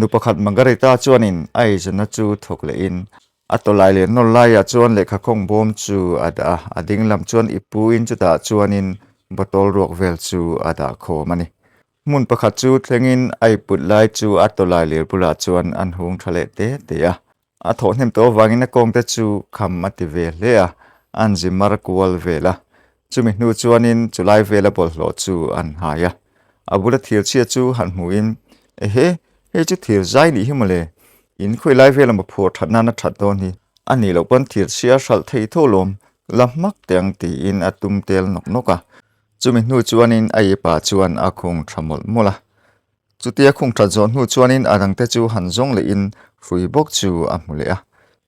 Nu pakhat Margarita chuanin a eizawnna chu thawk lehin a tawlai leh nawr laiah chuan lehkha khawng bawm chu a dah a, a ding lam chuan i puin chutah chuanin bottle ruak vel chu a dah khawm a ni. Hmun pakhat chu thlengin a i put lai chu a tawlai lir bulah chuan an hung tha leh te te a. A thawh hnem tawh avangin a kawngte chu kham a ti ve hle a, an zi mar kual vel a. Chumi hnu chuanin chulai vela bawlhhlawh chu an hai a. A bula thir chhia chu han hmuhin, Ehe, hei chu thir zai nih hi mawle, in khawi lai vela maw phur that nan a that dawn hi, a nih loh pawn thir chhia hralh thei tho lawm, la hmak teh ang tiin a tum tel nawk nawk a. Chumi hnu chuanin a ipa chuan a khung tha mawlh mawlh a. Chutia khung that zawh hnu chuanin a dangte chu han zawng lehin hrui bawk chu a hmu leh a.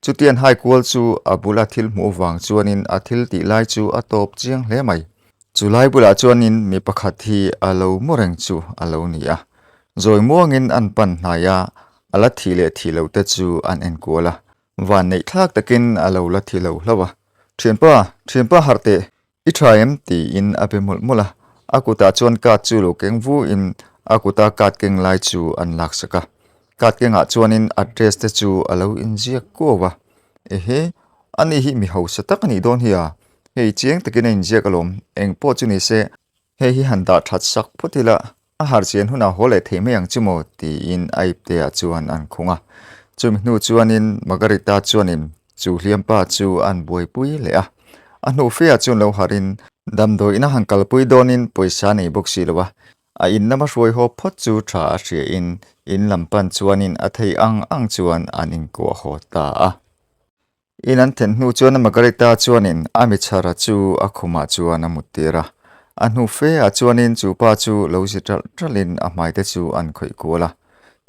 Chutian hai kual chu a bula thil hmuh vang chuanin a thil tih lai chu a tawp chiang hle mai. Chu lai bulah chuanin mi pakhat hi a lo mu reng chu a lo ni a. Zawi muangin an pan hnai a, a la thih leh thih loh te chu an enkual a. Van neih thlak takin a lo la thi lo hlauh a. Thianpa, thianpa harh teh, I tha em? tiin a be mawlh mawlh a, a kutah chuan card chu lo keng vuin a kuta card keng lai chu an laksak a, card kengah chuanin address te chu a lo inziak kuau a, Ehe, ani hi mi hausa tak a nih dawn hi a, hei chiang takin a inziak alawm, eng pawh chu ni se, hei hi han dah that sak phawt ila, A harh chian hunah haw leh thei mai ang chu maw? tiin a ipteah chuan an khung a. Chumi hnu chuanin Margarita chuanin chu hliampa chu an buaipui leh a. A hnu feah chuan lo harhin damdawiin a han kalpui dawnin pawisa nei bawk si lo a. A in lama hruai haw phawt chu tha a hriain in lam pan chuanin a thei ang ang chuan an inkuah haw ta a. In an then hnu chuan Margarita chuanin a michhara chu a khumah chuan a muttir a. A hnu fe ah chuanin chu pa chu lo zi ṭalh ṭalhin a hmai te chu an khawih kual a.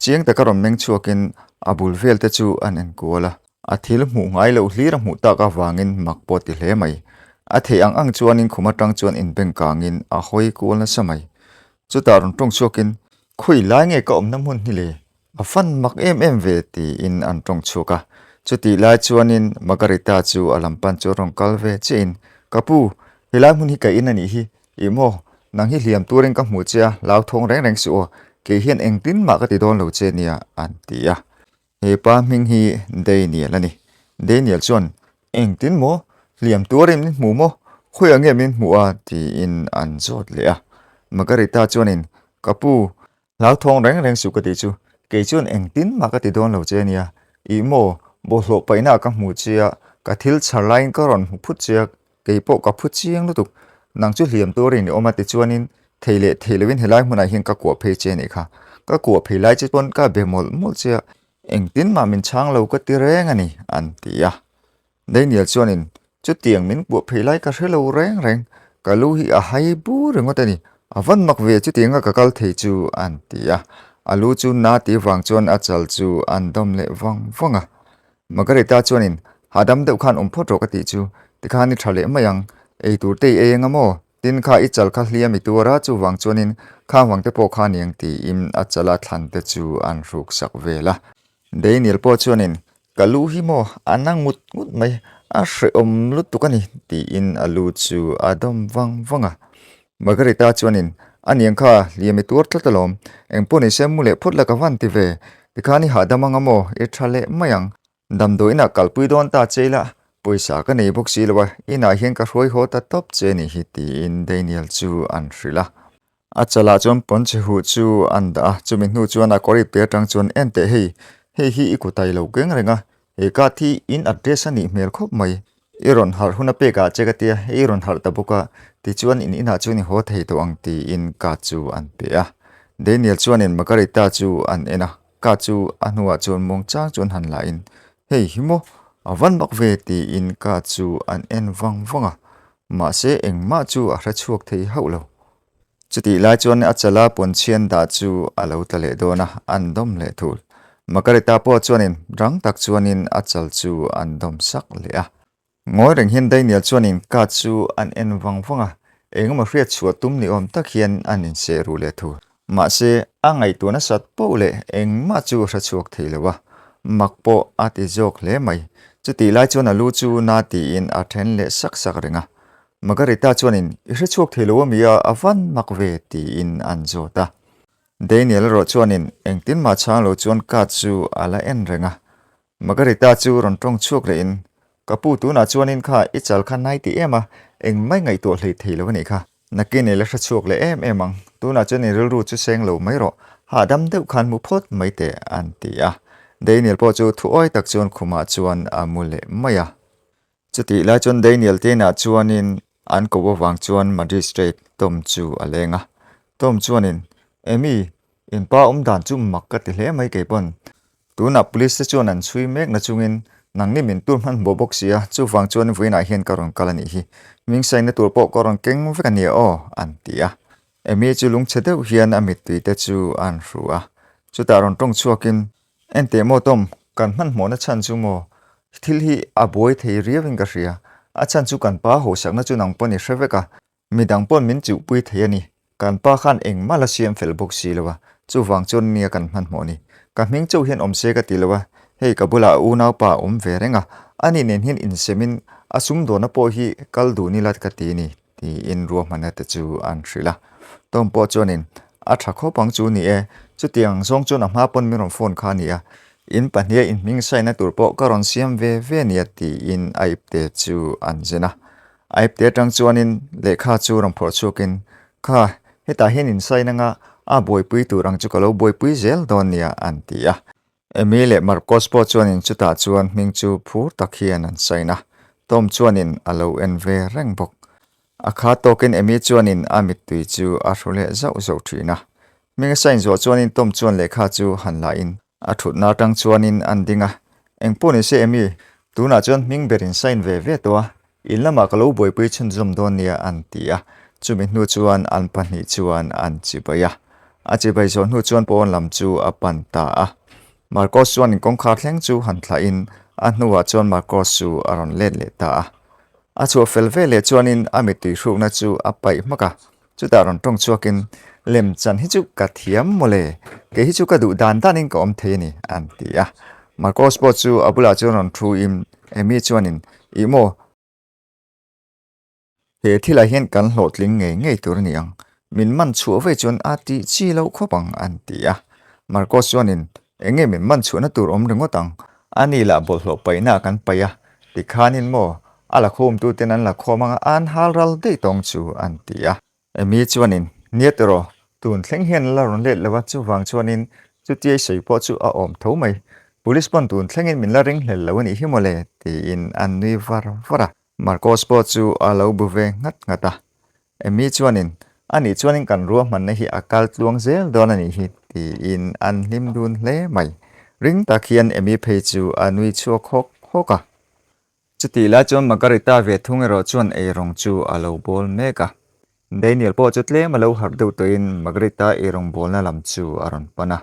Chiang taka rawn meng chhuakin a bul vel te chu an en kual a. A thil hmuh ngai loh hlir a hmuh tak avangin mak pawh ti hle mai. A theih ang ang chuanin khum atang chuan inbeng kangin a hawi kual nasa mai. Chutah rawn ṭawng chhuakin, Khawi lai nge ka awmna hmun hi le? A fan mak em em ve tiin an tawng chhuak a. Chutih lai chuanin Margarita chu a lam pan chu a rawn kal ve chiahin, Ka pu, helai hmun hi ka in a nih hi. Ih maw, nang hi hliam turin ka hmuh che a, hlauthawng reng reng suh aw. Kei hian engtin mah ka ti dawn lo che nia, an ti a. He pa hming hi Daniel a ni. Daniel chuan, Engtin maw? Hliam turin min hmu maw? Khawiah nge min hmuh a? tiin an zawt leh a. Margarita chuanin, Ka pu, Hlauthawng reng reng suh ka tih chu, kei chuan engtin mah ka ti dawn lo che ania. Ih maw, bawlhhlawh paihna ah ka hmu che a, ka thil chhar laiin ka rawn hmu phut che a, kei pawh ka phu chiang lutuk. Nang chu hliam turin i awm a tichuanin thei leh thei loin helai hmunah hian ka kuah phei che anih kha. Ka kuah phei lai che chuan ka be mawlh mawlh che a, engtin mah min chhang lo ka ti reng a ni, an ti a. Daniel chuanin, Chutiang min kuah phei lai ka hre lo reng reng, ka lu hi a hai bur ringawt a ni, a van mak ve chutianga ka kal thei chu, an ti a. A lu chu na tih vang chuan a chal chu an dawm leh vang vang a. Margarita chuanin, Hahdam deuh khan awm phawt rawh ka tih chu, tikhan i tha leh mai ang, ei tur te i ei anga maw? Tin kha i chal kha hliam i tuar a, chuvang chuanin khang vang te pawh kha aniang tiin a chala thlan te chu an hruk sak vel a. Daniel pawh chuanin, Ka lu hi maw a na ngut ngut mai, a hrehawm lutuk a ni tiin a lu chu a dawm vang vang a. Margarita chuanin, Aniang kha hliam i tuar tlat alawm, engpawh nise mu leh phawt la ka van ti ve, tikhan i hahdam anga maw i tha leh mai ang. Damdawiinah kalpui dawn ta che ila, pawisa ka nei bawk si lo a, inah hian ka hruai haw ta tawp che ni hi tiin Daniel chu an hrilh a. A chalah chuan pawnchhe huh chu an dah a, chumi hnu chuan a kawr ipte atang chuan en teh hei, hei hi i kut a i lo keng reng a, he card hi in address a nih hmel khawp mai, i rawn harh hun a pek ah che ka tia, hei i rawn harh ta bawk a, tichuan in inah chuan i haw thei tawh ang tiin card chu an pe a. Daniel chuanin Margarita chu an en a. Ka chu a hnuah chuan muangchang chuan han la in, Hei hi maw, a van mak ve tiin ka chu an en vang vang a, mahse engmah chu a hre chhuak thei hauh lo. Chutih lai chuan a chala pawnchhian dah chu a lo tla leh dawn a, an dawm leh thul. Margarita pawh chuanin rang tak chuanin a chal chu an dawm sak leh a. Ngawi reng hian Daniel chuanin ka chu an en vang vang a, engemaw hriat chhuah tum ni awm tak hian an inseh ruh leh thu. Mahse, a ngaihtuah nasat poh leh engmah chu a hre chhuak thei lo a, mak pawh a ti zawk hle mai. Chutih lai chuan a lu chu na tiin a then leh sak sak reng a. Margarita chuanin, I hre chhuak thei lo a mi a, a van mak ve, tiin an zawt a. Daniel erawh chuanin engtin mah chhang lo chuan card chu a la en reng a. Margarita chu rawn tawng chhuak lehin, Ka pu tunah chuanin kha i chal kha nai ti em a, engmah i ngaihtuah hlei thei lo a nih kha. Nakin i la hre chhuak leh em em ang, tunah chuan i rilru chu seng lo mai rawh, hahdam deuh khan mu phawt mai teh an ti a. Daniel pawh chu thu awi tak chuan khumah chuan a mu leh mai a. Chutih lai chuan Daniel te inah chuanin an ko avang chuan Magistrate Tom chu a leng a. Tom chuanin, Amy, in pa awm dan chu mak ka ti hle mai kei pawn. Tunah police te chuan an chhui mek na chungin nangni min tur hmanhmawh bawk si a, chuvang chuan vawiinah hian ka rawn kal a nih hi. Hming saina tur pawh ka rawn keng vek a nia aw, an ti a. Amy chu lungchhe deuh hian a mittui te chu an hru a. Chutah rawn tawng chhuakin, Enteh maw Tom, kan hmanhmawhna chhan chu maw? Thil hi a buai thei riauin ka hria. A chhan chu kan pa hauhsakna chu nang pawn i hre vek a, midang pawn min chuhpui thei a ni. Kan pa khan engmah la siam fel bawk si lo a, chuvang chuan nia kan hmanhmawh ni. Ka hming chauh hian awm se ka ti lo a, hei ka bulah a unaupa a awm ve reng a, ani nen hian insemin a sumdawnna pawh hi kal dun ila ka ti ni, tiin ruahmanna te chu an hrilh a. Tom pawh chuanin, A tha khawp ang chu ni e, chutiang zawng chuan a hma pawn min rawn phone kha a ni a, in pahniha inhming saina tur pawh ka rawn siam ve ve nia tiin a ipte chu an zen a. A ipte atang chuanin lehkha chu rawn phawrh chhuakin, Kha, hetah hian insaina nga a buaipui tur ang chu ka lo buaipui zel dawn nia an ti a. Amy leh Marcos pawh chuanin chutah chuan hming chu phur tak hian an sign a, Tom chuanin a lo en ve reng bawk. A kha tawkin Amy chuanin a mittui chu a hru leh zauh zauh thin a. Hming a sign zawh chuanin Tom chuan lehkha chu han la in a thutna atang chuanin an ding a, Engpawh ni se Amy, tunah chuan hming ber in sign ve ve tawh a, in lamah ka lo buaipui chhunzawm dawn nia an ti a, chumi hnu chuan an pahnih chuan an chibai a. A chibai zawh hnu chuan pawn lam chu a pan ta a. Marcos chuan kawngkhar thleng chu han thlah in a hnuah chuan Marcos chu a rawn let leh ta a. A chhuah fel ve leh chuanin a mittui hrukna chu a paih hmak a, chutah rawn tawng chhuakin, Lem chan hi chu ka thiam mawle, kei hi chu ka duh dan danin ka awm thei a ni, an ti a. Marcos pawh chu a bulah chuan rawn thu in Amy chuanin, Ih maw, he thilah hian kan hlawhtling ngei ngei tur a ni ang, min man chhuah vei chuan a tih chi loh khawp ang, an ti a. Marcos chuanin, Eng nge min man chhuahna tur awm ringawt ang? A ni lah bawlhhlawh paihna kan paih a, tikhanin maw, a la khawmtuten an la khawm anga an hal ral daih tawng chu an ti a. Amy chuanin, Nia tiraw, tun thleng hian la rawn let lo a, chuvang chuanin chutia i sawi pawh chu a awm tho mai. Police pawn tun thlengin min la ringhlel lo a nih hi mawle, tiin an nui var var a. Marcos pawh chu a lo bu ve nghat nghat a. Amy chuanin, Anih chuanin kan ruahmanna hi a kal tluang zel dawn a nih hi, tiin an hlim dun hle mai. Ring tak hian Amy phei chu a nui chhuak hawk hawk a. Chutih lai chuan Margarita ve thung erawh chuan eirawng chu a lo bawl mek a. Daniel pawh chu tlem a lo harh deuh tawhin Margarita eirawng bawlna lam chu a rawn pan a.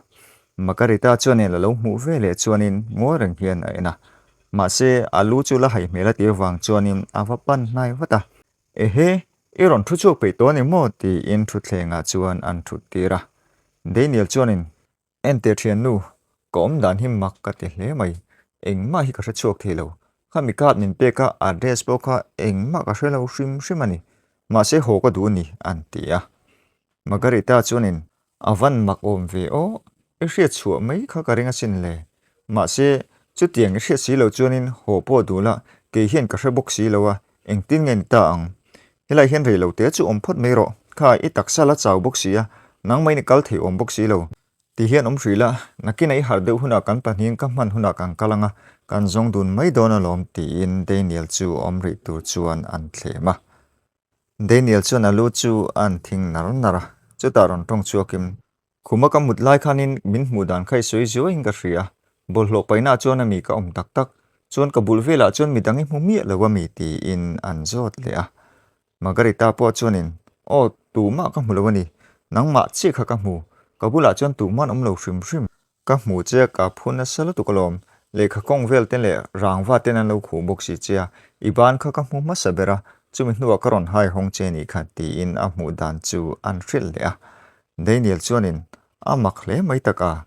Margarita chuanin a lo hmuh ve leh chuanin ngawi reng hian a en a. Mahse, a lu chu la haih hmel a tih avang chuanin a va pan hnai vat a. Ehe, i rawn thu chhuak peih tawh a ni maw? tiin thutthlengah chuan an thut tir a. Daniel chuanin Enteh thiannu, ka awm dan hi mak ka ti hle mai. Engmah hi ka hre chhuak thei lo. Khami card min pek a, address pawh kha engmah ka hre lo hrim hrim a ni. Mahse haw ka duh a ni, an ti a. Margarita chuanin, A van mak awm ve aw, i hriat chhuah mai kha ka ring asin le. Mahse, chutiang i hriat si lo chuanin haw pawh duh la, kei hian ka hre bawk si lo a, engtin nge ni ta ang? Helai hian rei lo te chu awm phawt mai rawh, kha i taksa la chau bawk si a, nangmah in i kal thei awm bawk si lo. Ti hian awm hrih la, nakin a i harh deuh hunah kan pahnihin ka hman hunah kan kal ang a, kan zawng dun mai dawn alawm tiin Daniel chu awm rih tur chuan an thlem a. Daniel chuan a lu chu a an thing nar nar a, chutah rawn tawng chhuakin, Khuma ka mut lai khanin min hmuh dan kha i sawi zuaiin ka hria, bawlhhlawh paihnaah chuan a mi ka awm tak tak, chuan ka bul velah chuan midang i hmu miah lo a mi tiin an zawt leh a. Margarita pawh chuanin, Aw, tumah ka hmu lo a ni, nangmah chiah kha ka hmu, ka bulah chuan tumah an awm lo hrim hrim. Ka hmu che a, ka phu nasa lutuk alawm, lehkha kawng vel te leh rangva ten an lo khuh bawk si che a, i ban kha ka hmu hmasa ber a, chumi hnuah ka rawn hai hawng che nih kha tiin a hmuh dan chu an hrilh leh a. Daniel chuanin, A mak hle mai tak a,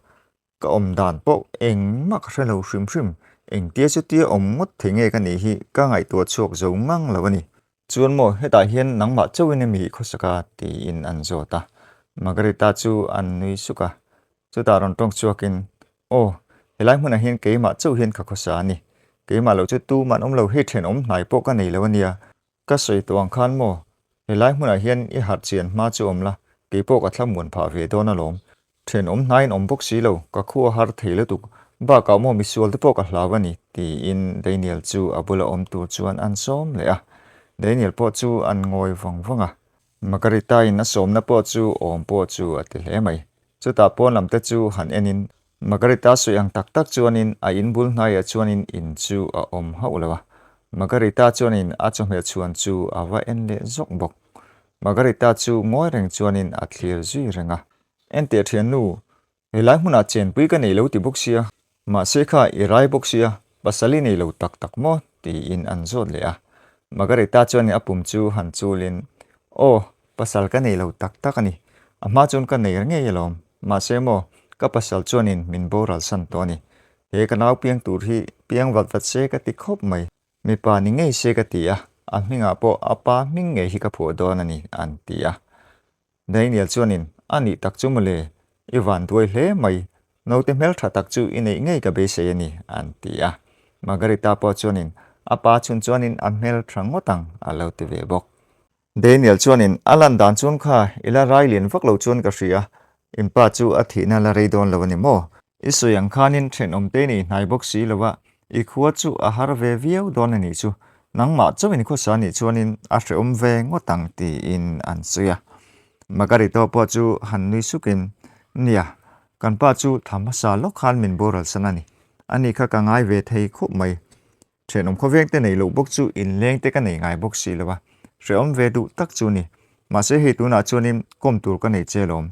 ka awm dan pawh engmah ka hre lo hrim hrim, engtia chutia awm ngawt thei nge ka nih hi ka ngaihtuah chhuak zo ngang lo a ni. Chuan maw hetah hian nangmah chauhin emi i khawsak a? tiin an zawt a. Margarita chu an nui suk a, chutah rawn tawng chhuakin, Aw, helai hmunah hian keimah chauh hian ka khawsa a ni. Keimah loh chu tuman awm lo, hei thenawm hnai pawh ka nei lo a nia. Ka sawi tawh ang khan maw, helai hmunah hian i harh chian hma chu awm la, keipawh ka thlamuan phah ve dawn alawm. Thenawm hnaiin awm bawk si lo, ka khu a har thei lutuk. Bakah maw misual te pawh ka hlau a ni, tiin Daniel chu a bula awm tur chuan an sawm leh a. Daniel pawh chu an ngawi vang vang a. Margarita in a sawmna pawh chu awm pawh chu a ti hle mai. Chutah pawn lam te chu han en in Margarita sawi ang tak tak chuanin a in bul hnaiah chuanin in chu a awm hauh lo a. Margarita chuanin a chawhmeh chhuan chu a va en leh zawk bawk. Margarita chu ngawi reng chuanin a thlir zui reng a. Enteh thiannu, Helai hmunah chenpui ka nei lo ti bawk sia, mahse kha i rai bawk sia, pasal i nei lo tak tak maw? tiin an zawt leh a. Margarita chuan a pum chu han chulin, Aw, pasal ka nei lo tak tak a ni. A hma chuan ka nei ngei alawm. Mahse maw, ka pasal chuanin min boral san tawh a ni. He ka nau piang tur hi piang vat vat se ka ti khawp mai. Mipa ni ngei se ka ti a, a hmingah pawh a pa hming ngei hi ka phuah dawn a ni, an ti a. Daniel chuanin, A nih tak chu mawle, i van duai hle mai, naute hmeltha tak chu i neih ngei ka beisei a ni, an ti a. Margarita pawh chuanin, A pa chhun chuanin a hmeltha ngawt ang, a lo ti ve bawk. Daniel chuanin, A lan dan chuan kha i la rai lian vak lo chuan ka hria, in pa chu a thihna la rei dawn lo a ni maw? I sawi ang khanin thenawmte nei hnai bawk si lo a, i khua chu a har ve viau dawn a nih chu. Nangmah chauhin khawsa nih chuanin a hrehawm ve ngawt ang tiin an sawi a. Margarito pawh chu han nui sukin, Nia, kan pa chu tha hmasa lawk khan min boral san a ni. Ani kha ka ngai ve thei khawp mai. Thenawm khawveng te nei loh bawk chu inleng te ka nei ngai bawk si lo a, hrehawm ve duh tak chu ni. Mahse hei tunah chuanin kawm tur ka nei che lawm.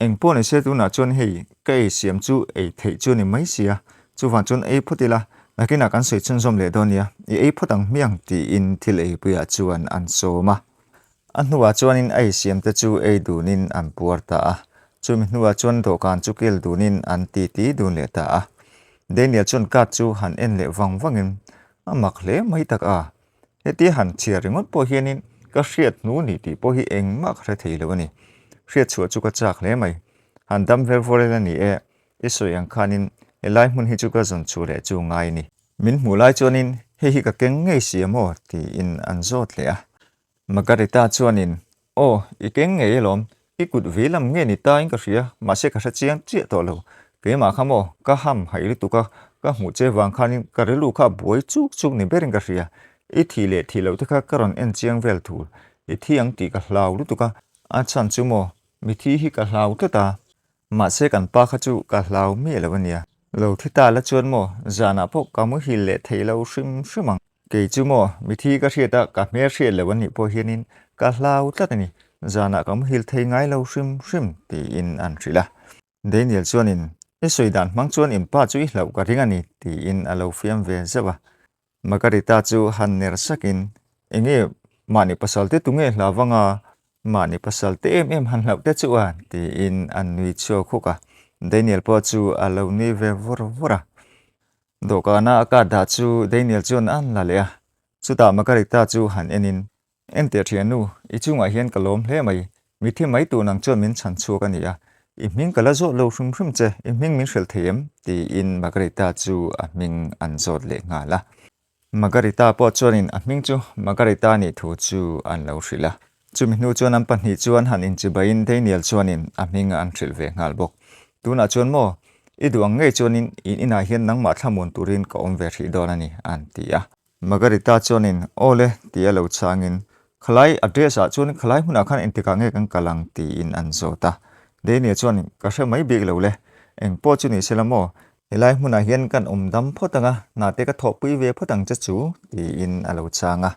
Eng pawh ni se tunah chuan hei ka ei siam chu ei theih chu ni mai sia, chuvang chuan ei phawt ila, nakinah kan sawi chhunzawm leh dawn nia, i ei phawt ang hmiang tiin thil eipuiah chuan an sawm a. A hnuah chuanin a ei siam te chu ei dunin an puar ta a, chumi hnuah chuan dawhkan chu kil dunin an titi dun leh ta a. Daniel chuan card chu han en leh vang vangin a mak hle mai tak a, Hetia han chhiar ringawt pawh hianin ka hriat hnu ni tih pawh hi engmah ka hre thei lo a ni. Hriat chhuah chu ka chak hle mai. Han dam ver vawr ila ni e, i sawi ang khanin helai hmun hi chu ka zawn chhuah leh chu ngai a ni. Min hmuh lai chuanin hei hi ka keng ngei si a maw? tiin an zawt leh a. Margarita chuanin, Aw, i keng ngei alawm, i kut vei lam nge ni ta in ka hria, mahse ka hre chiang chiah tawh lo. Keimah kha maw, ka ham haih lutuk a, ka hmuh che vang khanin ka rilru kha a buai chuk chuk ni berin ka hria. I thih leh thih loh te kha ka rawn en chiang vel thul, i thi ang tih ka hlau lutuk a, a chhan chu maw, mithi hi ka hlau tlat a, Mahse kan pa kha chu ka hlau miah lo a nia. Lo thi ta la chuan maw zanah pawh ka muhil leh thei lo hrim hrim ang. Kei chu maw mithi ka hriat a ka hmel hriat lo a nih pawh hianin ka hlau tlat a ni. Zanah ka muhil thei ngai lo hrim hrim tiin an hrilh a. Daniel chuanin i sawi dan hmang chuan in pa chu i hlauh ka ring a ni tiin a lo fiam ve zeuh a. Margarita chu han ner sakin, Enge mahni pasal te tunge hlau vanga mahni pasal te em em han hlauh te chu a? tiin an nui chhuak huk a. Daniel pawh chu a lo nui ve vawr vawr a. Dawhkana a card dah chu Daniel chuan an la leh a. Chutah Margarita chu han enin, Enteh thiannu, i chungah hian ka lawm hle mai. Mithi mai tur nang chuan min chhan chhuak a ni a. I hming ka la zawt lo hrim hrim che, i hming min hrilh thei em? tiin Margarita chu a hming an zawt leh nghal a. Margarita pawh chuanin a hming chu Margarita nih thu chu an lo hrilh a. Chumi hnu chuan an pahnih chuan han inchibaiin Daniel chuanin a hming an hrilh ve nghal bawk. Tunah chuan maw, i duh ang ngei chuanin in inah hian nangmah thlamuan turin ka awm ve hrih dawn a ni, an ti a. Margarita chuanin, Aw le, ti a lo chhangin, Khalai address ah chuan khalai hmunah khan engtikah nge kan kal ang? tiin an zawt a. Daniel chuan, Ka hre mai bik lo le, eng pawh chu ni sela maw, helai hmunah hian kan awm dam phawt ang a, hna te ka thawhpui ve phawt ang che chu, tiin a lo chhang a.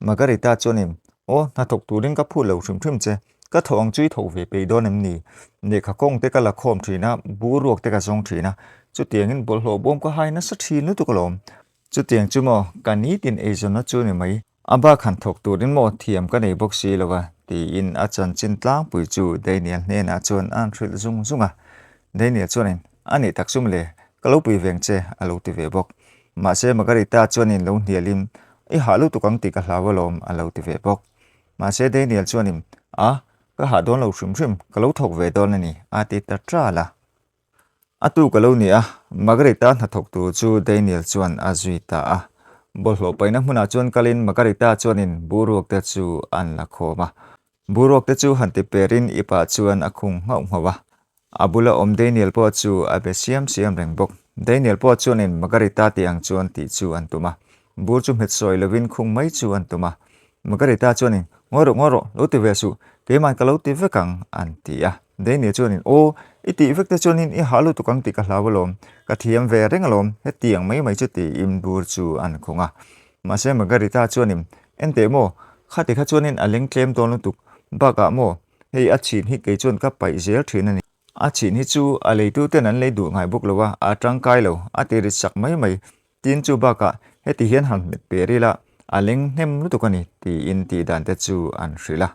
Margarita chuanin, Aw, hna thawk turin ka phut lo hrim hrim che, ka thawh ang chu i thawk ve peih dawn em ni? Lehkha kawng te ka la khawm thin a, buruak te ka zawng thin a, chutiangin bawlhhlawh bawm ka hai nasa thin lutuk alawm. Chutiang chu maw, ka nitin eizawnna chu ni mai. A bak han thawk turin maw thiam ka nei bawk si lo a, tiin a chanchin tlangpui chu Daniel hnenah chuan a han hrilh zung zung a. Daniel chuanin, A nih tak chu mawle, ka lo pui veng che, a lo ti ve bawk. Mahse Margarita chuanin lo hnialin, I hah lutuk ang tih ka hlau alawm, a lo ti ve bawk. Mahse Daniel chuanin, A, Ka hah dawn lo hrim hrim, ka lo thawk ve dawn a ni, a ti ta ṭal a. A tuk a lo ni a, Margarita hnathawk tur chu Daniel chuan a zui ta a. Bawlhhlawh paihna hmunah chuan kalin Margarita chuanin boruak te chu an la khawm a. Boruak te chu han ti perin ipah chuan a khung nghauh nghauh a. A bula awm Daniel pawh chu a be siam siam reng bawk. Daniel pawh chuanin Margarita tih ang chuan tih chu an tum a. Bur chu hmet sawi lovin khung mai chu an tum a. Margarita chuanin, Ngawi rawh, ngawi rawh, lo ti ve suh, keima'n ka lo ti vek ang, an ti a. Daniel chuanin, Aw, i tih vek te chuanin i hah lutuk ang tih ka hlau alawm, ka thiam ve reng alawm, hetiang mai mai chu tiin bur chu an khung a. Mahse Margarita chuanin, Enteh maw, khati kha chuanin a leng tlem dawn lutuk, bakah maw, hei a chhin hi kei chuan ka paih zel thin a ni. A chhin hi chu a leituten an lei duh ngai bawk lo a, a tangkai lo, a ti rit sak mai mai. Tin chu bakah heti hian han hmet per ila a leng hnem lutuk a ni tiin tih dan te chu an hrilh a.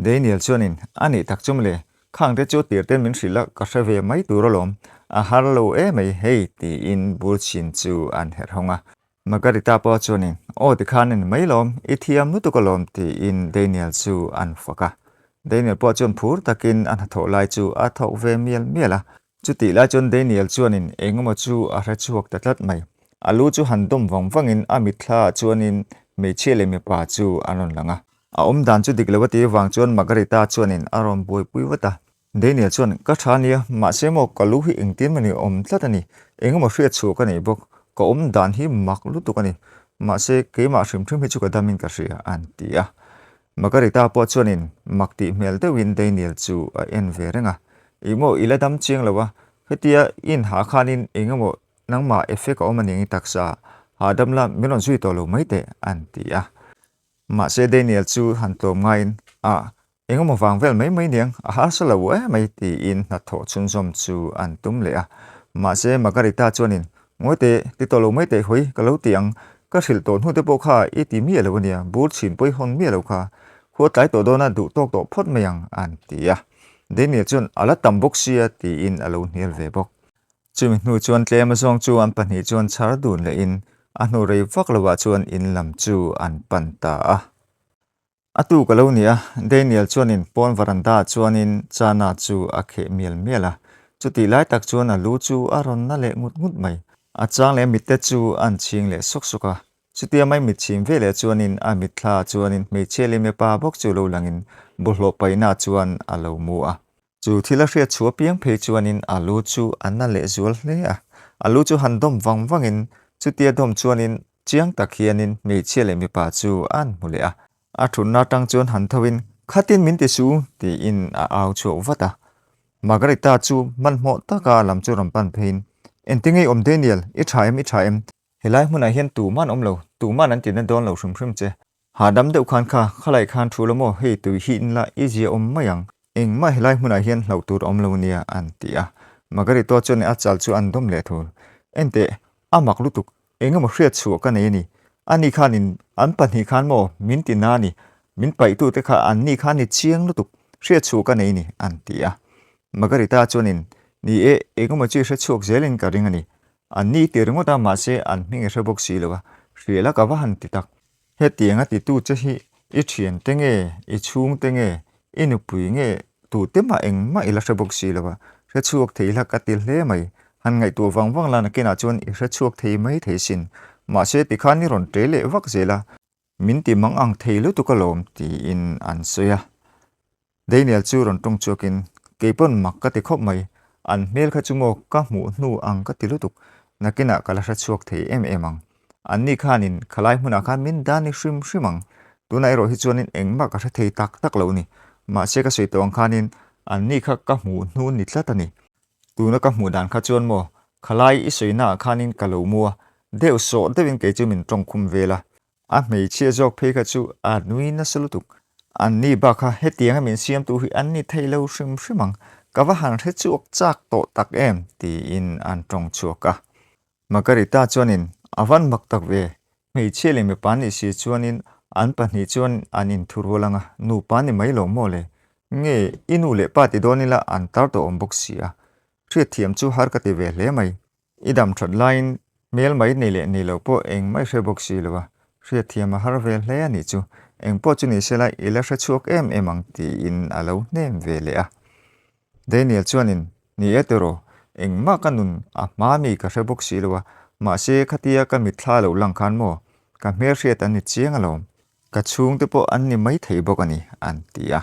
Daniel chuanin a nih tak chu mawle, khang te chu tir ten min hrilh a ka hre ve mai tur alawm, a har lo em mai hei tiin bur chhin chu an herh hawng a. Margarita pawh chuanin aw tikhan a ni mai lawm, i thiam lutuk alawm tiin Daniel chu an fak a. Daniel pawh chuan phur takin a hnathawh lai chu a thawk ve mial mial a. Chutih lai chuan Daniel chuanin engemaw chu a hre chhuak ta tlat mai. A lu chu han dawm vang vangin a mitthla ah chuanin hmeichhia leh mipa chu an rawn lang a. A awm dan chu dik lo a tih avang chuan Margarita chuanin a rawn buaipui vat a. Daniel chuan, Ka tha nia, mahse maw ka lu hi engtin mawni awm tlat a ni. Engemaw hriat chhuah ka nei bawk. Ka awm dan hi mak lutuk a ni. Mahse keimah hrim hrim hi chu ka damin ka hria, an ti a. Margarita pawh chuanin mak tih hmel deuhin Daniel chu a en ve reng a. Ih maw, i la dam chiang lo a, hetia i inhah khanin eng emaw nangmah effect a awm a ning i taksa hahdam la min rawn zui tawh lo mai teh, an ti a. Mahse Daniel chu han tlawm ngaiin, Ah, eng emaw vang vel mai mai niang, a harsa lo em mai, tiin hnathawh chhunzawm chu an tum leh a. Mahse Margarita chuanin Ngawi teh, ti tawh lo mai teh hawi, ka lo ti ang. Ka hrilh tawh hnu te pawh kha i ti miah lo a nia, bur chhin pawi hawn miah lo kha. Khua tlai tawh dawna duh tawk tawh phawt mai ang, an ti a. Daniel chuan a la tam bawk sia tiin a lo hnial ve bawk. Chumi hnu chuan tlem azawng chu an pahnih chuan chhar dun lehin a hnu rei vak lovah chuan in lam chu an pan ta a. A tu ka lo ni a, Daniel chuanin pawn varanda ah chuanin Chana chu a kheh mial mial a. Chutih lai tak chuan a lu chu a rawn na leh ngut ngut mai. A chang leh mitte chu an chhing leh sawk sawk a. Chutia mai mit chhing ve leh chuanin a mitthla ah chuanin hmeichhia leh mipa bawk chu lo langin bawlhhlawh paihna ah chuan a lo mu a. Chu thil a hriat chhuah piang phei chuanin a lu chu a na leh zual hle a. A lu chu han dawm vang vangin chutia dawm chuanin chiang tak hianin hmeichhia leh mipa chu an hmu leh a. A thutna atang chuan han thoin, Khatin min ti su! tiin a au chhuak vat a. Margarita chu hmanhmawh taka a lam chu rawn pan pheiin, Engtinge i awm Daniel? I tha em? I tha em? Helai hmunah hian tuman awm lo, tuman an tina dawn lo hrim hrim che. Hahdam deuh khan kha, khalai khan thu la maw, hei tui hi in la i zia awm mai ang. Engmah helai hmunah hian hlauh tur awm lo nia, an ti a. Margarito chuan a chal chu an dawm leh thul. Enteh, a mak lutuk, eng emaw hriat chhuah ka nei a ni. Ani khanin an pahnih khan maw min ti na a ni, min paihtute kha an ni khan ni chiang lutuk, hriat chhuah ka nei a ni, an ti a. Margarita chuanin, Ni e, eng emaw chu i hre chhuak zelin ka ring a ni. An ni ti ringawt a, mahse an hming i hre bawk si lo a, hria la ka va han ti tak. Hetiang a titu che hi i thiante nge, i chhungte nge, i nupui nge, tute mah engmah i la hre bawk si lo a, hre chhuak thei hla ka ti hle mai. Han ngaihtuah vang vang la nakinah chuan i hre chhuak thei mai thei sin. Mahse tikhan i rawn ṭe leh vak zel a, min ti mang ang thei lutuk alawm tiin an sawi a. Daniel chu rawn tawng chhuakin, Kei pawn mak ka ti khawp mai, an hmel kha chu maw ka hmuh hnu ang ka ti lutuk, nakinah ka la hre chhuak thei em em ang. Anni khanin khalai hmunah khan min dan i hrim hrim ang, tunah erawh hi chuanin engmah ka hre thei tak tak lo ni. Mahse ka sawi tawh ang khanin anni kha ka hmuh hnu ni tlat a ni. Tuna ka hmuh dan kha chuan maw khalai i sawinaah khanin ka lo mu a, deuh sawh deuhin kei chu min tawng khum vel a, A hmeichhia zawk phei kha chu a nui nasa lutuk. An ni bak kha hetianga min siamtu hi an ni thei lo hrim hrim ang, ka va han hre chhuak chak tawh tak em? tiin an tawng chhuak a. Margarita chuanin a van mak tak ve, hmeichhia leh mipa nih si chuanin an pahnih chuan an inthurual ang a, nupa ni mai lo maw le? Nge i nu leh pa ti dawn ila an tar tawh awm bawk si a, hriatthiam chu har ka ti ve hle mai. I dam that laiin hmel mai nei leh nei lo pawh engmah i hre bawk si lo a, hriatthiam a har ve hle a nih chu. Engpawh chu ni sela i la hre chhuak em em ang tiin a lo hnem ve leh a. Daniel chuanin, Ni e tiraw, engmah ka nun a hma mi ka hre bawk si lo a, mahse khatia ka mitthla lo lang khan maw, ka hmelhriat an ni chiang alawm, ka chhungte pawh an ni maithei bawk a ni, an ti a.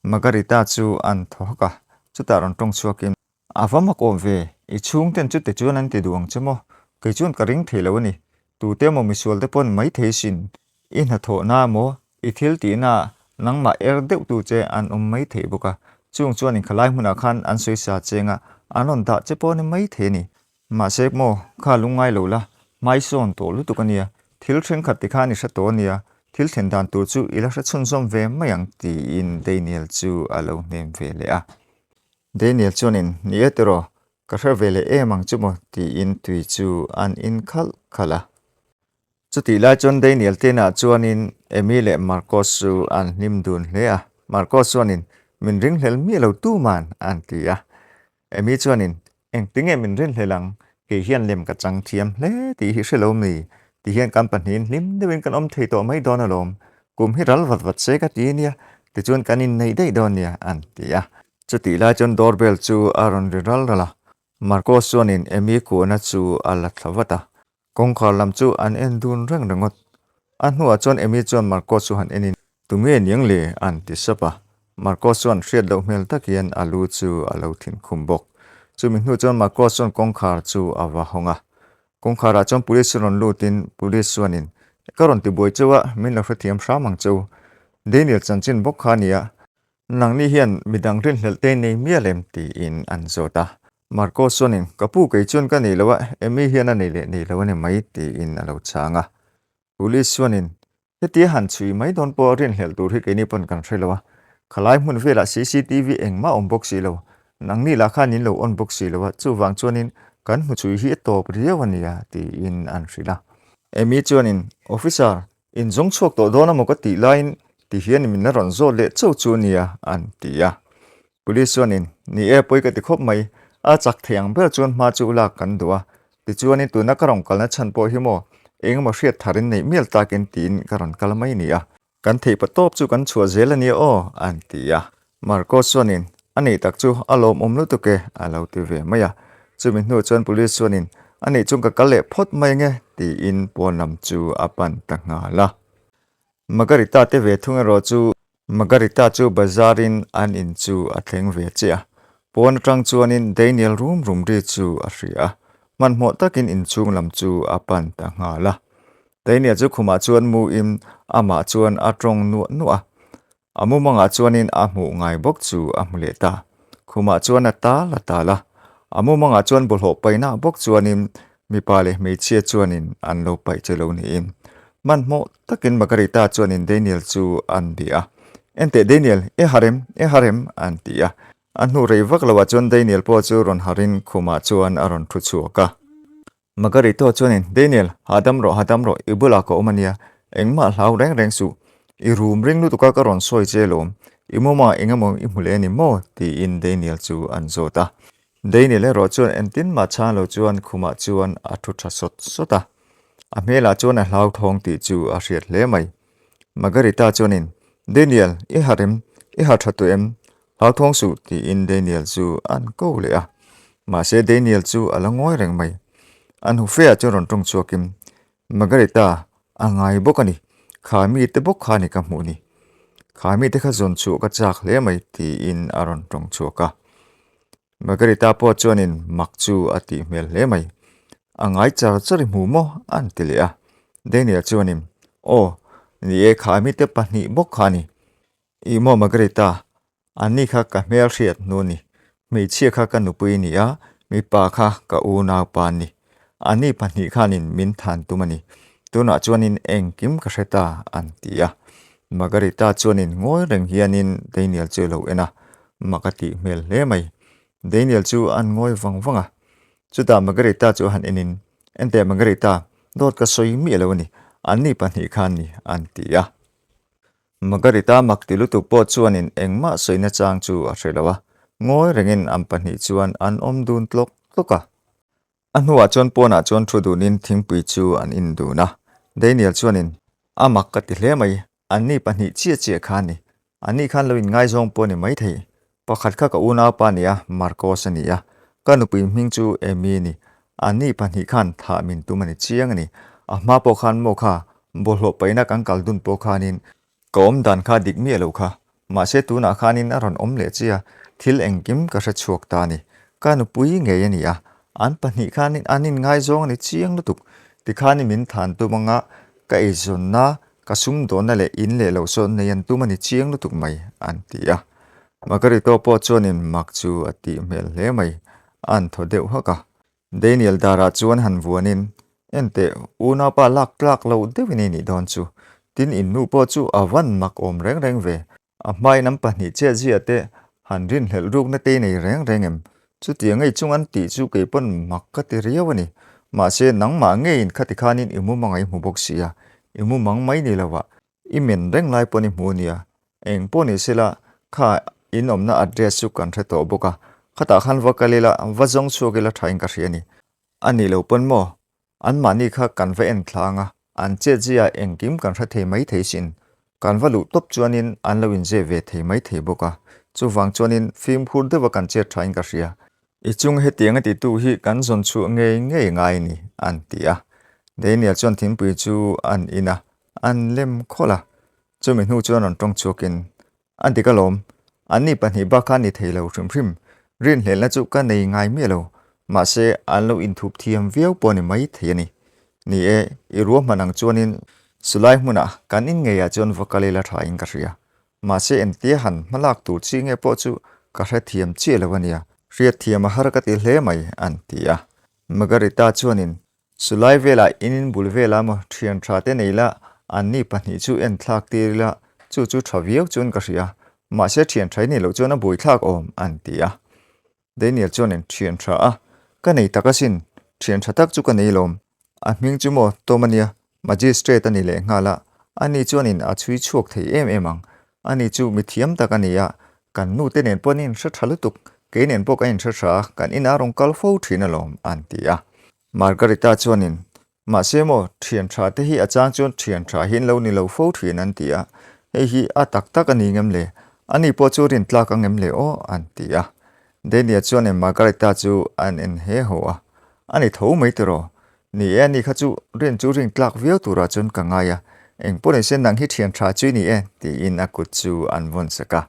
Margarita chu an thaw hawk a, chutah rawn tawng chhuakin, A va mak awm ve, i chhungten chute chuan an ti duh ang che maw? Kei chuan ka ring thei lo a ni. Tute emaw misual te pawn mai thei sin, i hnathawhna emaw, i thil tihna ah nangmah er deuh tu che an awm mai thei bawk a, chung chuan inkhalai hmunah khan an sawi sa cheng a, an rawn dah che pawh a ni mai thei a ni. Mahse maw, kha lungngai lo la, hmai sawn tawh lutuk a nia, thil thenkhat ti khan i hre tawh a nia, thil thlen dan tur chu i la hre chhunzawm ve mai ang tiin Daniel chu a lo hnem ve leh a. Daniel chuanin, Ni e tiraw, ka hre ve leh em ang chu maw tiin tui chu an in khalh khalh a. Chutih lai chuan Daniel tenah chuanin Amy leh Marcos chu an hlim dun hle a. Marcos chuanin, Min ringhlel miah lo tu man, an ti a. Amy chuanin, Engtinge min rinhlel ang? Kei hian lem ka chang thiam hle tih hi hre lo mi? Ti hian kan pahnihin hlim deuhin kan awm thei tawh mai dawn alawm. Kum hi ral vat vat se ka ti nia, tichuan kan inneih daih dawn nia, an ti a. Chutih lai chuan doorbell chu a rawn ri ral ral a. Marcos chuanin Amy kuahna chu a la thla vat a. Kawngkhar lam chu an en dun reng ringawt. A hnuah chuan Amy chuan Marcos chu han enin, Tunge niang le? an ti sap a. Marcos chuan hriat loh hmel tak hian a lu chu a lo thin khum bawk. Chumi hnu chuan Marcos chuan kawngkhar chu a va hawng a. Kawngkharah chuan police chu rawn lutin police chuanin, Ka rawn ti buai cheu a, min lo hrethiam hram ang cheu. Daniel chanchin bawk kha a nia. Nangni hian midang rinhlelh te nei mial em? tiin an zawt a. Marco chuanin, Ka pu kei chuan ka nei lo a, Amy hian a nei leh nei lo a ni mai, tiin a lo chhang a. Police chuanin, Hetia han chhui mai dawn pawh rinhlelh tur hi keini pawn kan hre lo a, khalai hmun velah cctv engmah awm bawk si lo, nangni lah khan in lo on bawk si lo a, chuvang chuanin kan hmuchhui hi a tawp riau a nia, tiin an hrilh a. Amy chuanin, Officer, In zawng chhuak tawh dawn amaw ka tih laiin ti hian min la rawn zawt leh chauh chu nia an ti a. Police chuanin, Ni e, pawi ka ti khawp mai, a chak thei ang ber chuan hma chu lak kan duh a, tichuanin tuna ka rawn kalna chhan pawh hi maw engemaw hriat tharin neih mial takin tiin ka rawn kal mai ni a. Kan theih pa tawp chu kan chhuah zel a nia aw, an ti a. Marcos chuanin, A nih tak chu a lawmawm lutuk e, a lo ti ve mai a. Chumi hnu chuan police chuanin, A nih chung ka kal leh phawt mai ange, tiin pawn lam chu a pan ta nghal a. Margarita te ve thung erawh chu Margarita chu bazarin an in chu a thleng ve chiah a. Pawn atang chuanin Daniel rum rum ri chu a hria a. Hmanhmawh takin inchhung lam chu a pan ta nghal a. Daniel chu khumah chuan muin amah chuan a tawng nuah nuah a. A mumangah chuanin a hmuh ngai bawk chu a hmu leh ta. Khumah chuan a tal a tal a. A mumangah chuan bawlhhlawh paihna bawk chuanin mipa leh hmeichhia chuanin an lo paih che lo niin. Hmanhmawh takin Margarita chuanin Daniel chu an bia a. Enteh Daniel, i har em? I har em? an ti a. A hnu rei vak loah chuan Daniel pawh chu rawn harin khumah chuan a rawn thu chhuak a. Margarito chuanin, Daniel, hahdam rawh, hahdam rawh, i bulah ka awm a nia, engmah hlau reng reng suh, i rum ring lutuk a ka rawn sawi che lawm, i mawma eng emaw i hmu leh a ni maw? tiin Daniel chu an zawt a. Daniel erawh chuan engtin mah chhang lo chuan khumah chuan a thu tha sawt sawt a. A hmelah chuan a hlauthawng tih chu a hriat hle mai. Margarita chuanin, Daniel, i harh em? I harh tha tawh em? Hlauthawng suh tiin Daniel chu an ko leh a. Mahse Daniel chu a la ngawi reng mai. An hufeah chuan rawn tawng chhuakin, Margarita, a ngai bawk a ni. Kha mite bawk kha a ni ka hmuh ni. Kha mite kha zawn chhuah ka chak hle mai tiin a rawn tawng chhuak a. Margarita pawh chuanin mak chu a tih hmel hle mai. A ngai char char i hmu maw? an ti leh a. Daniel chuanin, Aw, ni e kha mite pahnih bawk kha a ni. I maw Margarita, anni kha ka hmel hriat hnu ni. Hmeichhia kha ka nupui ni a, mipa kha ka unaupa ni. Anni pahnih khanin min than tum a ni. Tunah chuanin engkim ka hre ta, an ti a. Margarita chuanin ngawi reng hianin Daniel chu a lo en a, mak a tih hmel hle mai. Daniel chu an ngawi vang vang a. Chutah Margarita chu a han enin, Enteh Margarita, dawt ka sawi miah lo a ni. Anni pahnih khan ni, an ti a. Margarita mak ti lutuk pawh chuanin engmah sawina chang chu a hre lo a, ngawi rengin an pahnih chuan an awm dun tlawk tlawk a. A hnuah chuan pawnah chuan thu dunin thingpui chu an in dun a, Daniel chuanin, A mak ka ti hle mai. Anni pahnih chiah chiah kha a ni. Anni khan lo inngaizawng pawh a ni maithei. Pakhat kha ka unaupa a ni a, Marcos a ni a. Ka nupui hming chu Amy a ni. Anni pahnih khan thah min tum a ni chiang a ni. A hma pawh khan maw kha bawlhhlawh paihna kan kal dun pawh khanin ka awm dan kha dik miah lo kha. Mahse tunah khanin a rawn awm leh chiah a, thil engkim ka hre chhuak ta a ni. Ka nupui ngei a ni a, an pahnih khanin an inngaizawng a ni chiang lutuk. Tikhanin min than tum anga ka eizawnna Ka sumdawnna leh in leh loh sawn nei an tum a ni chiang lutuk mai, an ti a. Margarito pawh chuanin mak chu a tih hmel hle mai, a an thaw deuh hak a. Daniel darah chuan han vuanin, Enteh, unaupa lak tlak loh deuhin i nih dawn chu. Tin, in nu pawh chu a van mak awm reng reng ve. A hmain an pahnih chiah ziah te han rinhlelh rukna te i nei reng reng em? Chutiang ngei chung an tih chu kei pawn mak ka ti riau a ni. Mahse, nangmah ngeiin khati khanin i mumang a i hmu bawk si a, i mumang mai ni lo ah i men reng lai pawn i hmu nia. Eng pawh ni sela, kha in awmna address chu kan hre tawh bawk a, khatah khan va kal ila, va zawng chhuak ila thain ka hria a ni. A nih lo pawn maw? Anmahni kha kan va en thlang a, an chetzia engkim kan hre thei mai thei sin. Kan va luh tawp chuanin an lo inzep ve thei mai thei bawk a, chuvang chuanin fimkhur deuha kan chet thain ka hria. I chung hetiang a titu hi kan zawn chhuah ngei ngei ngai ni, an ti a. Daniel chuan thingpui chu an in a, an lem khawlh a. Chumi hnu chuan rawn tawng chhuakin, A dik alawm, anni pahnih bak kha ni thei lo hrim hrim. Rinhlelhna chu ka nei ngai miah lo, mahse an lo inthup thiam viau pawh ni mai thei a ni. Ni e, i ruahman ang chuanin sulai hmunah kan in ngeiah chuan va kal ila thain ka hria. Mahse entia han hmalak tur chi nge pawh chu ka hrethiam chiah lo a nia. Hriatthiam a har ka ti hle mai, an ti a. Margarita chuanin Chulai velah in in bul velah maw thian tha te nei la, anni pahnih chu en thlak tir ila, chu chu tha viau chuan ka hria, mahse thian tha i nih loh chuan a buai thlak awm, an ti a. Daniel chuan in thian tha a, ka nei tak asin, thian tha tak chu ka nei lawm, a hming chu maw Tom a nia, magistrate a ni leh nghal a, ani chuanin a chhui chhuak thei em em ang, ani chu mithiam tak a ni a, kan nu te nen pawh an inhre tha lutuk, kei nen pawh kan inhre tha a, kan inah rawn kal fo thin alawm, an ti a. Margarita chuanin, Mahse maw, thian tha te hi a chang chuan thian tha hi an lo ni lo fo thin an ti a, hei hi a tak tak a ni ngem le? Ani pawh chu rin tlak ang em le aw? an ti a. Daniel chuanin Margarita chu an en he haw a, A ni tho mai tiraw? Ni e, ani kha chu rin chu rin tlak viau turah chuan ka ngai a, eng pawh nise nang hi thian tha chu i ni e, tiin a kut chu an vawn sak a.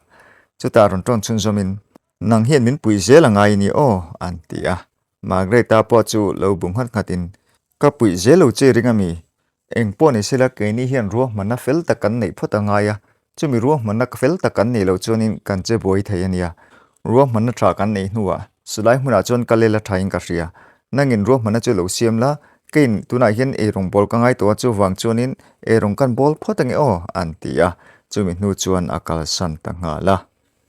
Chutah rawn tawn chhunzawmin, Nang hian min puih zel a ngai i ni aw, an ti a. Margaret-a pawh chu lo bu nghat nghatin, Ka puih zel lo che ring a mi? Eng pawh ni sela keini hian ruahmanna fel tak kan neih phawt a ngai a, chumi ruahmanna fel tak kan neih loh chuanin kan che buai thei a nia. Ruahmanna tha kan neih hnuah chulai hmunah chuan ka lela thain ka hria. Nangin ruahmanna chu lo siam la, keiin tunah hian eirawng bawl ka ngai tawh a chuvang chuanin eirawng kan bawl phawt ange aw, an ti a, chumi hnu chuan a kalsan ta nghal a.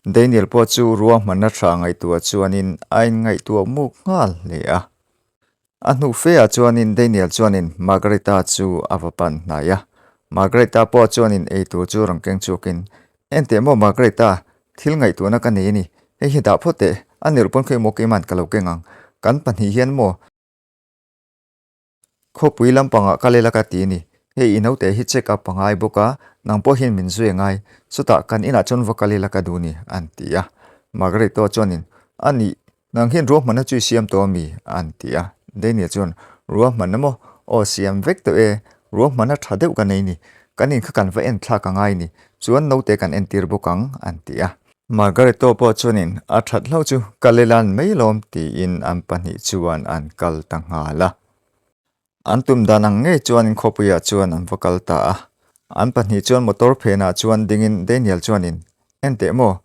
Daniel pawh chu ruahmanna tha ngaihtuah chuanin a inngaihtuah muk nghal hle a. A hnu feah chuanin Daniel chuanin Margarita chu a va pan hnai a. Margarita pawh chuanin eitur chu rawn keng chhuakin, Enteh maw Margarita, thil ngaihtuahna ka nei a ni. Hei hi dah phawt teh, a nilh pawn khawi maw keiman ka lo keng ang. Kan pahnih hian maw? Khawpui lampangah ka lela ka ti a ni. Hei i naute hi check up a ngai bawk a, nang pawh hian min zui a ngai. Chutah kan inah chuan va kal ila ka duh ni, an ti a. Margarito chuanin, A nih, nang hian ruahmanna chu i siam tawh a mi? an ti a. Daniel chuan, Ruahmanna maw? Aw siam vek tawh e, ruahmanna tha deuh ka nei ni. Kan in kha kan va en thlak a ngai ni. Chuan naute kan entir bawk ang, an ti a. Margareto pawh chuanin a that hlauh chu ka lelan mai lawm tiin an pahnih chuan an kal ta nghal a. An tum dan ang ngei chuanin khawpuiah chuan an va kal ta a. An pahnih chuan motor phenah chuan dingin Daniel chuanin, Enteh maw,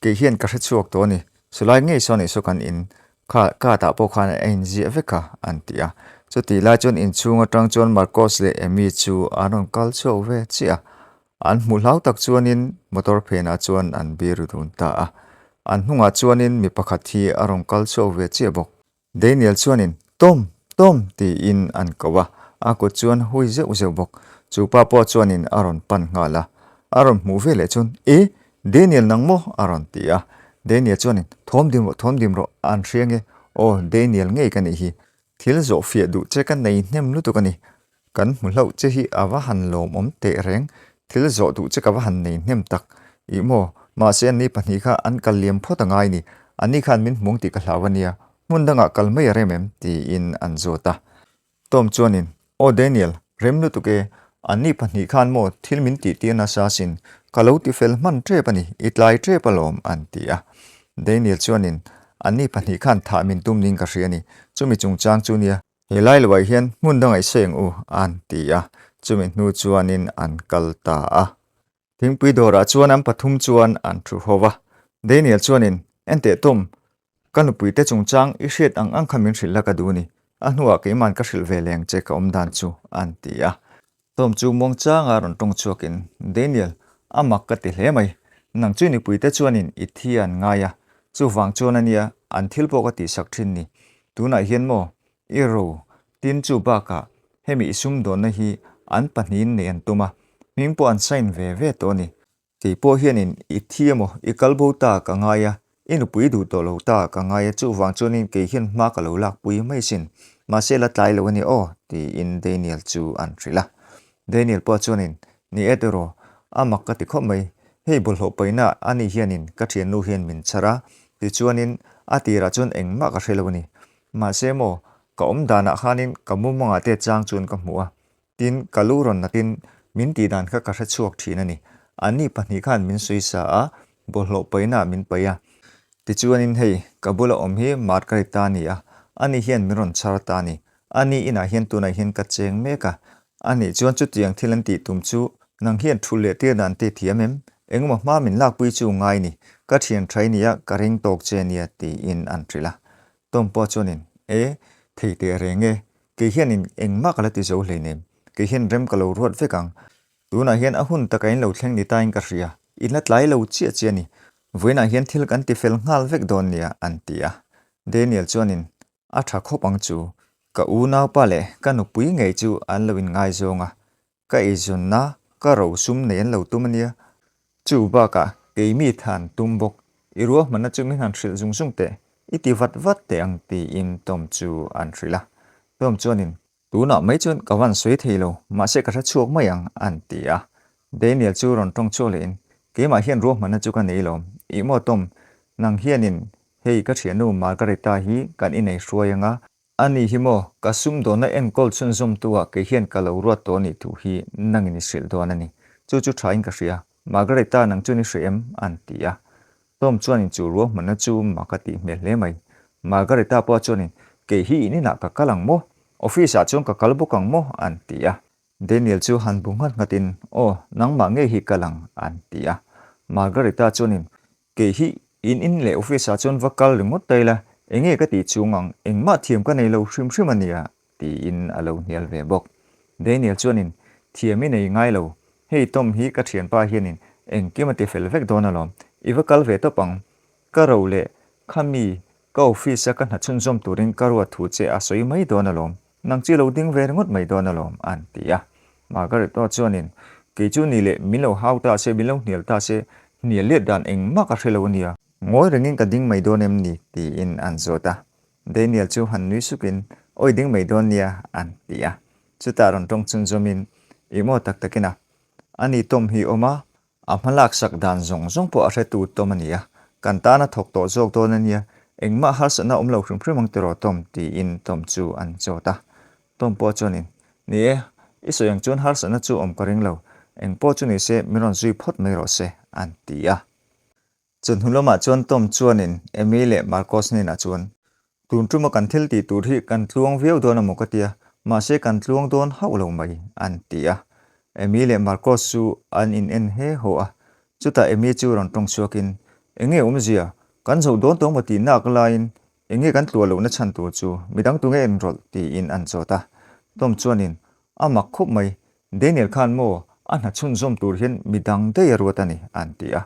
kei hian ka hre chhuak tawh a ni, chulai ngei sawn Isua kan in kha ka tah pawh khan a inziah vek a, an ti a. Chutih lai chuan inchhung atang chuan Marcos leh Amy chu an rawn kal chhuak ve chiah a. An hmuh hlau tak chuanin motor phenah chuan an bir dun ta a. An hnungah chuanin mi pakhat hi a rawn kal chhuak ve chiah bawk. Daniel chuanin, Tom! Tom! tiin an ko a, a kut chuan hui zeuh zeuh bawk. Chu pa pawh chuanin a rawn pan nghal a. A rawn hmuh ve leh chuan, E! Daniel nang maw? a rawn ti a. Daniel chuanin, Thawm dim rawh, thawm dim rawh, an hria nge? Aw, Daniel ngei ka nih hi. Thil zawh fiah duh che ka nei hnem lutuk a ni. Kan hmu hlauh che hi a va han lawmawm teh reng. Thil zawh duh che ka va han nei hnem tak. Ih maw, mahse anni pahnih kha an kal liam phawt a ngai ni. Anni khan min hmung tih ka hlau a nia. Hmun dangah kal mai a rem em? tiin an zawt a. Tom chuanin, Aw Daniel, rem lutuk e. Anni pahnih khan maw thil min tih tir nasa asin. Ka lo ti fel hman tep a ni, i tlai tep alawm, an ti a. Daniel chuanin, Anni pahnih khan thah min tum niin ka hria a ni. Chumi chungchang chu nia. He lai loah hian hmun dangah i sawi ang u, an ti a. Chumi hnu chuanin an kal ta a. Thingpui dawrah chuan an pathum chuan an thu ho va. Daniel chuanin, Enteh Tom, ka nupuite chungchang i hriat ang ang kha min hrilh la ka duh ni. A hnuah keima'n ka hrilh ve leng che ka awm dan chu, an ti a. Tom chu muangchanga rawn tawng chhuakin, Daniel, a mak ka ti hle mai. Nang chu nupuite chuanin i thi an ngai a, chuvang chuan a nia an thil pawh ka tihsak thin ni. Tunah hian maw, i ro, tin chu bakah hemi i sumdawnna hi an pahnihin neih an tum a, hming pawh an sign ve ve tawh a ni. Kei pawh hianin i thi emaw, i kal bo ta ka ngai a, i nupui duh tawh lo ta ka ngai a, chuvang chuanin kei hian hma ka lo lakpui mai sin, mahse la tlai lo a ni aw, tiin Daniel chu an hrilh a. Daniel pawh chuanin, Ni e tiraw, a mak ka ti khawp mai, hei bawlhhlawh paihna a nih hianin ka thiannu hian min chhar a, tichuanin a tirah chuan engmah ka hre lo a ni. Mahse maw, ka awm danah khanin ka mumangah te chang chuan ka hmu a, Tin, ka lu rawn natin min tih dan kha ka hre chhuak thin a ni. Anni pahnih khan min sawi sa a, bawlhhlawh paihna min paih a. Tichuanin hei, ka bula awm hi Margarita a ni a, ani hian min rawn chhar ta a ni. Ani inah hian tunah hian ka cheng mek a. Anih chuan chutiang thil an tih tum chu nang hian thul leh tir dan te thiam em? Engemaw hma min lakpui chu ngai ni. Ka thian tha i nia, ka ring tawk che nia, tiin an hrilh a. Tom pawh chuanin, E, thei teh reng e, kei hianin engmah ka la ti zo hleinem, kei hian rem ka lo ruat vek ang. Tunah hian a hun taka in lo thleng ni tain ka hria, in la tlai lo chiah chiah a ni. Vawiinah hian thil kan ti fel nghal vek dawn nia, an ti a. Daniel chuanin, A tha khawp ang chu, ka unaupa leh ka nupui ngei chu an lo inngaizawng a, Ka eizawnna ka rosum nei an lo tum a nia. Chu bakah kei mi than tum bawk. I ruahmanna chu min han hrilh zung zung teh. I ti vat vat teh ang tiin Tom chu an hrilh a. Tom chuanin, Tunah mai chuan ka van sawi thei lo, mahse ka hre chhuak mai ang an ti a. Daniel chu rawn tawng chhuak lehin, Keimah hian ruahmanna chu ka nei lawm. Ih maw Tom, nang hianin hei ka thiannu Margarita hi kan inei hruai anga, A ni hi maw, ka sumdawnna enkawl chhunzawmtu ah kei hian ka lo ruat tawh a nih thu hi nangin i hrilh dawn a ni. Chu chu thain ka hria. Margareta nang chuan i hre em? An ti a. Tom chuanin chu ruahmanna chu mak a tih hmel hle mai. Margareta pawh chuanin, Kei hi in inah ka kal ang maw? Office ah chuan ka kal bawk ang maw? An ti a. Daniel chu han bu nghat nghatin, Aw, nangmah ngei hi kal ang, an ti a. Margareta chuanin, Kei hi in in leh office ah chuan va kal ringawt ta ila, enge ka tih chung ang, engmah thiam ka nei lo hrim hrim a nia, tiin a lo hnial ve bawk. Daniel chuanin, Thiam i nei ngai lo, hei Tom hi ka thianpa hianin engkim a ti fel vek dawn alawm, i va kal ve tawp ang, ka ro leh kha mi ka office a ka hna chhunzawm turin ka ruat thu che a sawi mai dawn alawm, Nang chu i lo ding ve ringawt mai dawn alawm, an ti a. Margaret pawh chuanin, Kei chu ni leh min lo hau ta se, min lo hnial ta se, hnial let dan engmah ka hre lo a nia. Ngawi rengin ka ding mai dawn em ni? tiin an zawt a. Daniel chu han nui sukin, Awi ding mai dawn nia, an ti a. Chutah rawn tawng chhunzawmin, Ih maw tak takin a, ani Tom hi awm a, A hmalak sak dan zawng zawng pawh a hretu Tom a ni a, kan tana thawk tawh zawk dawn a nia, engmah harsatna awm lo hrim hrim ang tiraw Tom? tiin Tom chu an chawt a. Tom pawh chuanin, Ni e, i sawi ang chuan harsatna chu awm ka ring lo, eng pawh chu ni se min rawn zui phawt mai rawh se, an ti a. Chawhnu lamah chuan Tom chuanin Amy leh Marcos hnenah chuan, Tun tuma kan thil tih tur hi kan tluang viau dawn amaw ka tia, mahse kan tluang dawn hauh lo mai, an ti a. Amy leh Marcos chu an in en he haw a, chutah Amy chu rawn tawng chhuakin, Enge awmzia, kan zoh dawn tawh maw tih nak laiin enge kan tluah lohna chhan tur chu midang tunge enrawlh tiin an chawt a. Tom chuanin, A mak khawp mai, Daniel khan maw a hna chhunzawm tur hian midang daih a ruat a ni, an ti a.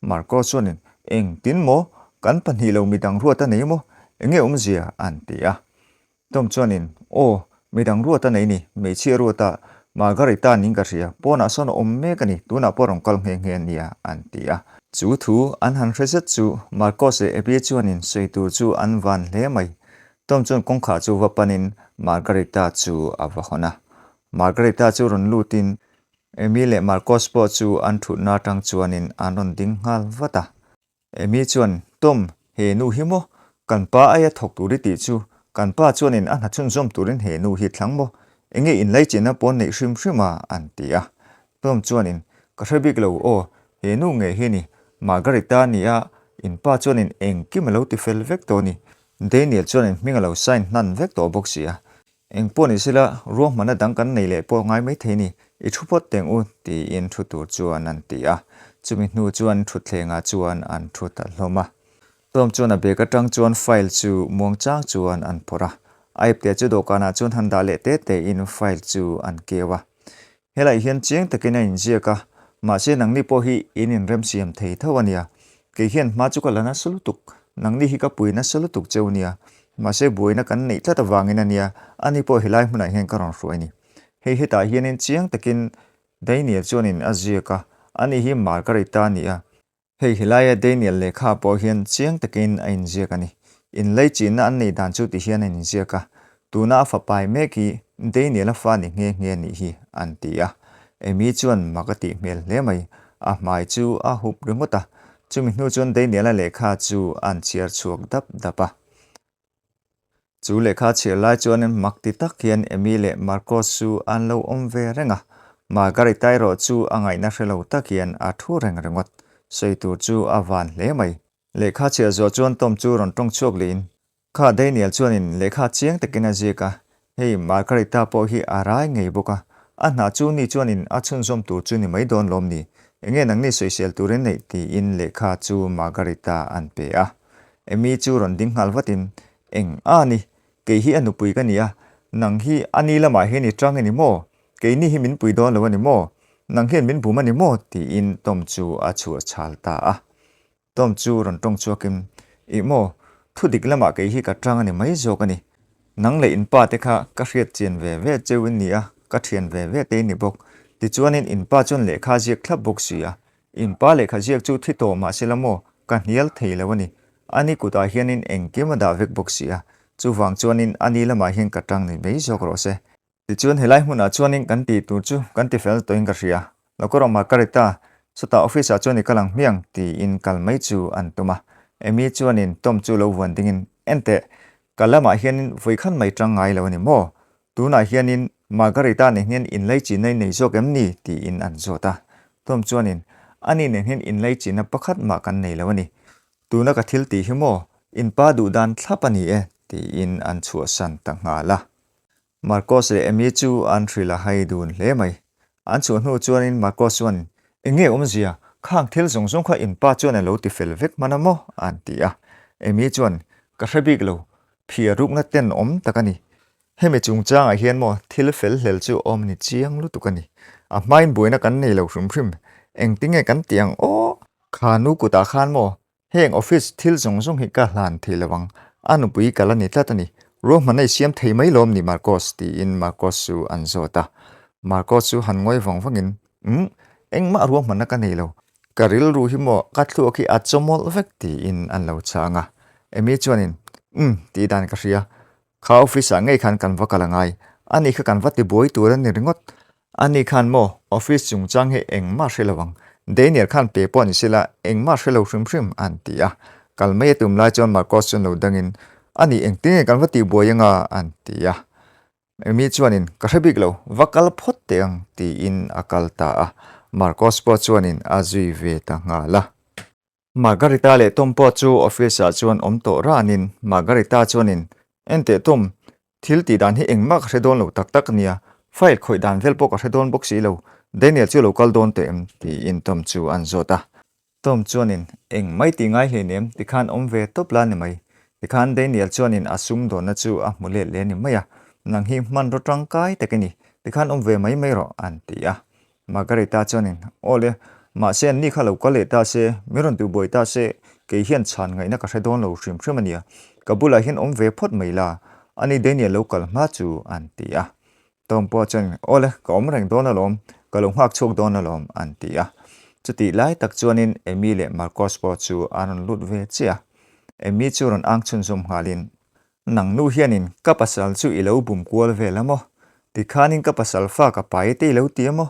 Marco chuanin, Engtin maw? Kan pahnih lo midang ruat a nei maw? Enge awmzia? an ti a. Tom chuanin, Aw, midang ruat a nei ni, hmeichhia ruat a, Margarita niin ka hria, pawnah sawn a awm mek a ni, tunah pawh rawn kal nghe nghe a nia, an ti a. Chu thu an han hre zet chu Marcos leh Abby chuanin sawi tur chu an van hle mai. Tom chuan kawngkhar chu va panin Margarita chu a va hawn a. Margarita chu rawn lutin, Amy leh Markos pawh chu an thutna atang chuanin an rawn ding nghal vat a. Amy chuan, Tom, he nu hi maw? Kan pa aia thawk tur i tih chu, kan pa chuanin a hna chhunzawm turin he nu hi thlang maw? Enge inlaichinna pawn neih hrim hrim a? an ti a. Tom chuanin, Ka hre bik lo aw, he nu nge hi ni? Margarita a ni a, in pa chuanin engkim a lo ti fel vek tawh a ni. Daniel chuanin hming a lo sign hnan vek tawh bawk si a. Eng pawh ni sela, ruahmanna dang kan nei leh pawh ngai maithei ni, i thu phawt teng u, tiin thu tur chuan an ti a. Chumi hnu chuan thutthlengah chuan an thu ta hlawm a. Tom chuan a bag atang chuan file chu muangchang chuan an phawrh a. A ipte chu dawhkanah chuan han dah leh te tein file chu an keu a. Helai hian chiang takin a inziak a, mahse nangni pawh hi in inremsiam thei tho a nia. Kei hian hma chu ka la nasa lutuk, nangni hi ka pui nasa lutuk cheu nia. Mahse buaina kan neih tlat avangin a nia, ani pawh helai hmunah hian ka rawn hruai ni. Hei hetah hianin chiang takin Daniel chuanin a ziak a, ani hi Margarita a ni a. Hei helaia Daniel lehkha pawh hian chiang takin a inziak a ni. Inleichihna an neih dan chu ti hian a inziak a, Tuna a fapai mek hi Daniel-a fa ni nghe nghe nih hi, an ti a. Amy chuan mak a tih hmel hle mai, a hmai chu a hup ringawt a. Chumi hnu chuan Daniel-a lehkha chu an chhiar chhuak dap dap a. Chu lehkha chhiar lai chuan mak ti tak hian Amy leh Marcos chu an lo awm ve reng a, Margarita erawh chu a ngaihna hre lo tak hian a thu reng ringawt. Sawi tur chu a van hle mai. Lehkha chhiar zawh chuan Tom chu rawn tawng chhuak liin, Kha Daniel chuanin lehkha chiang takin a ziak a, hei Margarita pawh hi a rai ngei bawk a, a hna chu ni chuanin a chhunzawm tur chu ni mai dawn lawm ni? Enge nangni sawisel turin neih tiin lehkha chu Margarita an pe a. Amy chu rawn ding nghal vatin, Eng a ni, kei hi a nupui ka ni a, nang hi a ni lamah hian i tang a ni maw? Keini hi min pui dawn lo a ni maw? Nang hian min bum a ni maw? tiin Tom chu a chhuah chhal ta a. Tom chu rawn tawng chhuakin, Ih maw, thu dik lamah kei hi ka tang a ni mai zawk a ni. Nang leh in pa te kha ka hriat chian ve ve cheu in ni a, ka thian ve ve te in ni bawk. Tichuanin in pa chuan lehkha ziak thlap bawk si a, In pa lehkha ziak chu thi tawh mah sela maw, ka hnial thei lo a ni. Ani kutah hianin engkim a dah vek bawk si a, chuvang chuanin ani lamah hian ka tang ni mai zawk rawh se. Tichuan helai hmunah chuanin kan tih tur chu kan ti fel tawhin ka hria. Lokawrawh Margarita, chutah office ah chuan i kal ang hmiang tiin kal mai chu an tum a. Amy chuanin Tom chu lo vuan dingin, Enteh, ka lamah hianin vawikhan mai tang ngai lo a ni maw? Tunah hianin Margarita nen hian inlaichinna i nei zawk em ni? tiin an zawt a. Tom chuanin, Ani nen hian inlaichinna pakhat mah kan nei lo a ni. Tuna ka thil tih hi maw? In pa duh dan thlap a ni e, tiin an chhuahsan ta nghal a. Marcos leh Amy chu an hrilh a hai dun hle mai. An chhuah hnu chuanin Marcos chuan, Eng nge awmzia? Khang thil zawng zawng kha in pa chuan a lo ti fel vek hman a maw? an ti a. Amy chuan, Ka hre bik lo. Phiar rukna tenawm tak a ni. Hemi chungchangah hian maw thil fel hlel chu awm ni chiang lutuk a ni. A hmain buaina kan nei lo hrim hrim. Engtinge kan tih ang aw? Kha nu kutah khan maw heng office thil zawng zawng hi ka hlan thei lo ang. A nupui ka la ni tlat a ni. Ruahmanna i siam thei mai lawm ni Marcos? tiin Marcos chu an zawt a. Marcos chu han ngawi vang vangin, Umm, engmah ruahmanna ka nei lo. Ka rilru hi maw ka thluak hi a chawmawlh vek tiin an lo chhang a. Amy chuanin, Umm, tih dan ka hria. Kha office ah ngei khan kan va kal angai, ani kha kan va ti buai tur a ni ringawt. Ani khan maw office chungchang hi engmah hre lo ang, Daniel khan pe pawh ni sela engmah hre lo hrim hrim an ti a. Kal mai a tum lai chuan Marcos chuan lo dangin, Ani engtin nge kan va ti buai anga an ti a. Amy chuanin, Ka hre bik lo, va kal phawt teh ang tiin a kal ta a. Marcos pawh chuanin a zui ve ta nghal a. Margarita leh Tom pawh chu office ah chuan awm tawh ranin Margarita chuanin, Enteh Tom, thil tih dan hi engmah ka hre dawn lo tak tak ania, file khawih dan vel pawh ka hre dawn bawk si lo, Daniel chu lo kal dawn teh em? tiin Tom chu an zawt a. Tom chuanin, Engmai tih ngai hleinem, tikhan awm ve tawp la ni mai. Tikhan Daniel chuanin a sum dawnna chu a hmu let leh ni mai a, Nang hi hmanraw tangkai tak i ni, tikhan awm ve mai mai rawh, an ti a. Margarita chuanin, Aw le, mahse an ni kha lo kal leh ta se, min rawn tih buai ta se, kei hian chhan ngaihna ka hre dawn lo hrim hrim a nia, ka bulah hian awm ve phawt mai la, ani Daniel lo kal hma chu, an ti a. Tom pawh chuanin, Aw le, ka awm reng dawn alawm, ka lo nghak chhuak dawn alawm, an ti a. Chutih lai tak chuanin Amy leh Marcos pawh chu an rawn lut ve chiah a. Amy chu rawn ang chhunzawm nghalin, Nang nu hianin ka pasal chu i lo bum kual vel a maw? Tikhanin ka pasal fa ka pai te i lo ti a maw?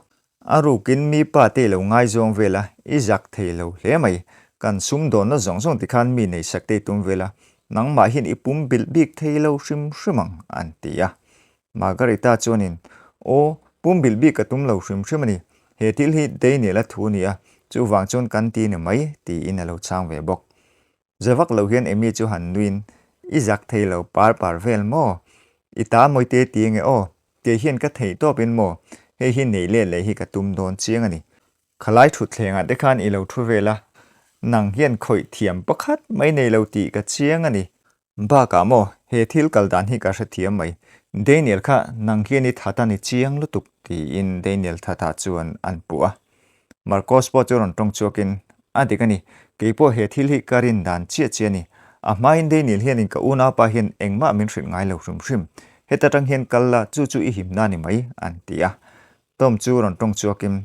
A rukin mi pa te i lo ngaizawng vel a, i zak thei lo hle mai. Kan sumdawnna zawng zawng tikhan mi neisak te i tum vel a, nangmah hian i pum bilh bik thei lo hrim hrim ang, an ti a. Margarita chuanin, Aw, pum bilh bik ka tum lo hrim hrim a ni. He thil hi Daniel-a thu a ni a, chuvang chuan kan ti ni mai, tiin a lo chhang ve bawk. Ze vak lo hian Amy chu han nuin, I zak thei lo par par vel maw? I ta mawite ti nge aw? Kei hian ka theih tawpin maw? Hei hi nei let leh hi ka tum dawn chiang a ni. Khalai thutthlengah te khan i lo thu vel a, nang hian khawih thiam pakhat mai nei lo tih ka chiang a ni. Bakah maw, he thil kal dan hi ka hrethiam mai. Daniel kha nang hian i that a ni chiang lutuk, tiin Daniel thatah chuan an puh a. Marcos pawh chu rawn tawng chhuakin, A dik a ni, kei pawh he thil hi ka rin dan chiah chiah a ni. A hmain Daniel hianin ka unaupa hian engmah min hrilh ngai lo hrim hrim. Heta tang hian kal la, chu chu i himna a ni mai, an ti a. Tom chu rawn tawng chhuakin,